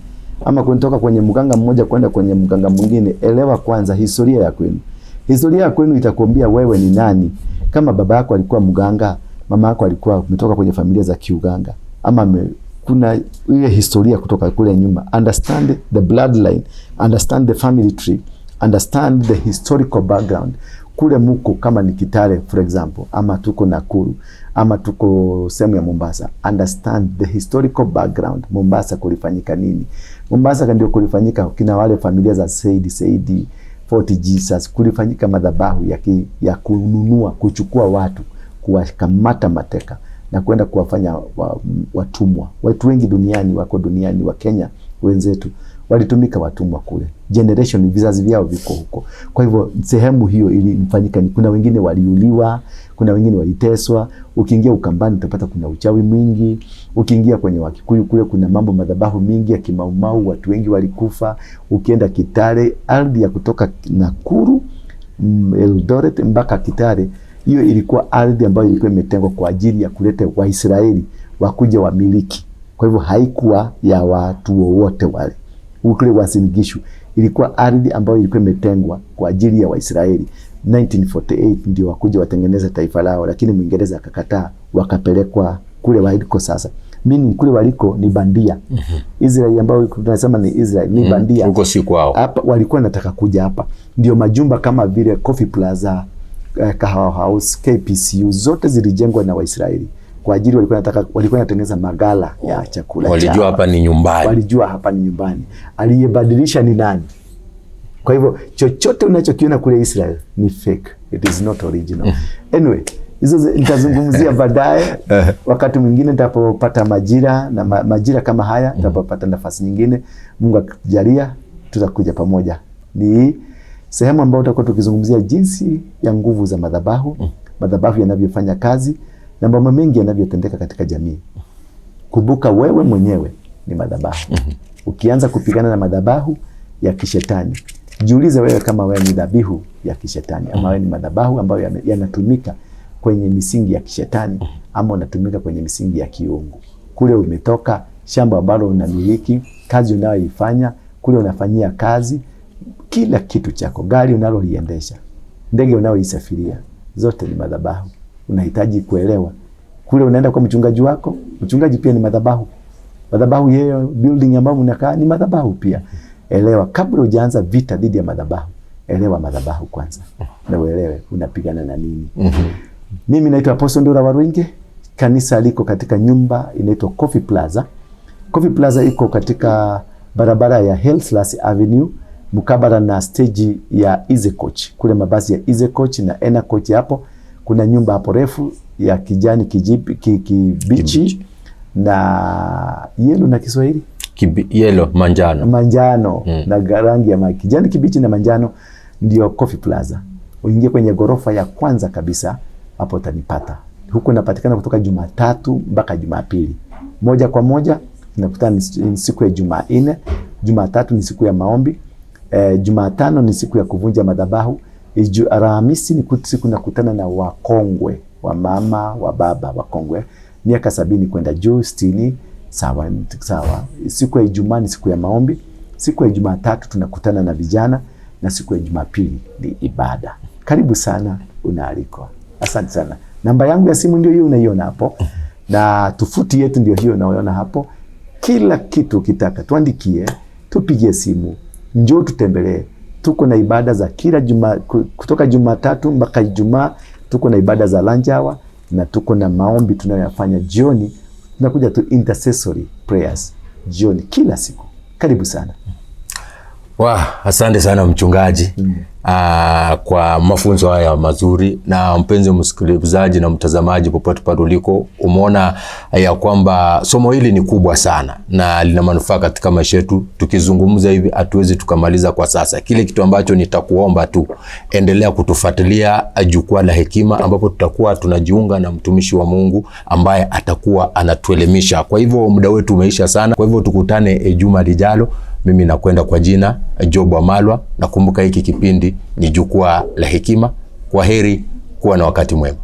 ama kutoka kwenye mganga mmoja kwenda kwenye mganga mwingine. Elewa kwanza historia ya kwenu. Historia ya kwenu itakuambia wewe ni nani. Kama baba yako alikuwa mganga, mama yako alikuwa umetoka kwenye familia za kiuganga, ama kuna ile historia kutoka kule nyuma. Understand the bloodline, understand the family tree, understand the historical background kule muko, kama ni Kitale for example, ama tuko Nakuru ama tuko sehemu ya Mombasa, understand the historical background. Mombasa kulifanyika nini? Mombasa ndio kulifanyika kina wale familia za Saidi Saidi, Fort Jesus, kulifanyika madhabahu ya kununua, kuchukua watu, kuwakamata mateka na kwenda kuwafanya watumwa. Watu wengi duniani wako duniani, wa Kenya wenzetu walitumika watumwa kule, generation vizazi vyao viko huko. Kwa hivyo sehemu hiyo ilifanyika, kuna wengine waliuliwa, kuna wengine waliteswa. Ukiingia Ukambani utapata kuna uchawi mwingi. Ukiingia kwenye Wakikuyu kule kuna mambo madhabahu mingi ya kimaumau, watu wengi walikufa. Ukienda Kitale, ardhi ya kutoka Nakuru, Eldoret mpaka Kitale, hiyo ilikuwa ardhi ambayo ilikuwa imetengwa kwa ajili ya kuleta Waisraeli wakuja wamiliki. Kwa hivyo haikuwa ya watu wowote wale. Kule Uasin Gishu ilikuwa ardhi ambayo ilikuwa imetengwa kwa ajili ya Waisraeli. 1948 ndio wakuja watengeneze taifa lao, lakini Mwingereza akakataa, wakapelekwa kule waliko sasa. Meaning kule waliko ni bandia. Israeli ambayo tunasema ni Israel ni bandia. Huko si kwao. Hapa walikuwa nataka kuja hapa, ndio majumba kama vile Coffee Plaza, Kahawa House, KPCU zote zilijengwa na Waisraeli. Kwa ajili walikuwa wanataka, walikuwa wanatengeneza magala ya chakula Walijua chao. hapa ni nyumbani. Walijua hapa ni nyumbani. Aliyebadilisha ni nani? Kwa hivyo chochote unachokiona kule Israel ni fake. It is not original. Anyway, hizo nitazungumzia baadaye wakati mwingine nitapopata majira na majira kama haya, nitapopata nafasi nyingine, Mungu akijalia, tutakuja pamoja. Ni sehemu ambayo tutakuwa tukizungumzia jinsi ya nguvu za madhabahu, madhabahu yanavyofanya kazi na mambo mengi yanavyotendeka katika jamii. Kumbuka wewe mwenyewe ni madhabahu. Ukianza kupigana na madhabahu ya kishetani, jiulize wewe kama wewe ni dhabihu ya kishetani ama wewe ni madhabahu ambayo yanatumika kwenye misingi ya kishetani ama unatumika kwenye misingi ya kiungu. Kule umetoka, shamba ambalo unamiliki, kazi unayoifanya, kule unafanyia kazi, kila kitu chako, gari unaloliendesha, ndege unayoisafiria, zote ni madhabahu. Unahitaji kuelewa. Kule unaenda kwa mchungaji wako, mchungaji pia ni madhabahu. Madhabahu yeye, building ambayo mnakaa ni madhabahu pia. Elewa kabla hujaanza vita dhidi ya madhabahu, elewa madhabahu kwanza na uelewe unapigana na nini. Mimi naitwa Apostle Ndura Waruinge. Kanisa liko katika nyumba inaitwa Coffee Plaza. Coffee Plaza iko katika barabara ya Hillslas Avenue mkabala na stage ya Easy Coach. Kule mabasi ya Easy Coach na Ena Coach hapo kuna nyumba hapo refu ya kijani kibichi na yellow na Kiswahili Yellow, manjano. Manjano na rangi ya kijani kibichi na manjano ndio Coffee Plaza. Uingie kwenye gorofa ya kwanza kabisa, hapo utanipata. Huko napatikana kutoka Jumatatu mpaka Jumapili. Moja kwa moja tunakutana ni siku ya Jumanne, Jumatatu ni siku ya maombi, Jumatano ni siku ya kuvunja madhabahu, Alhamisi ni siku nakutana na wakongwe, wa mama, wa baba wakongwe, miaka 70 kwenda juu, 60, sawa sawa. Siku ya Ijumaa ni siku ya maombi. Siku ya Jumatatu tunakutana na vijana na siku ya Jumapili ni ibada. Karibu sana, unaalikwa. Asante sana. Namba yangu ya simu ndio hiyo unaiona hapo, na tovuti yetu ndio hiyo unaoiona hapo. Kila kitu ukitaka tuandikie, tupigie simu, njoo tutembelee. Tuko na ibada za kila juma, kutoka Jumatatu mpaka Ijumaa tuko na ibada za lunch hour na tuko na maombi tunayoyafanya jioni. Tunakuja tu intercessory prayers jioni kila siku. Karibu sana. Asante sana mchungaji kwa mafunzo haya mazuri. Na mpenzi msikilizaji na mtazamaji popote pale uliko, umeona ya kwamba somo hili ni kubwa sana na lina manufaa katika maisha yetu. Tukizungumza hivi hatuwezi tukamaliza kwa sasa. Kile kitu ambacho nitakuomba tu, endelea kutufuatilia Jukwaa la Hekima, ambapo tutakuwa tunajiunga na mtumishi wa Mungu ambaye atakuwa anatuelimisha. Kwa hivyo muda wetu umeisha sana. Kwa hivyo tukutane juma lijalo. Mimi nakwenda kwa jina Job Wamalwa. Nakumbuka hiki kipindi ni Jukwaa la Hekima. Kwa heri, kuwa na wakati mwema.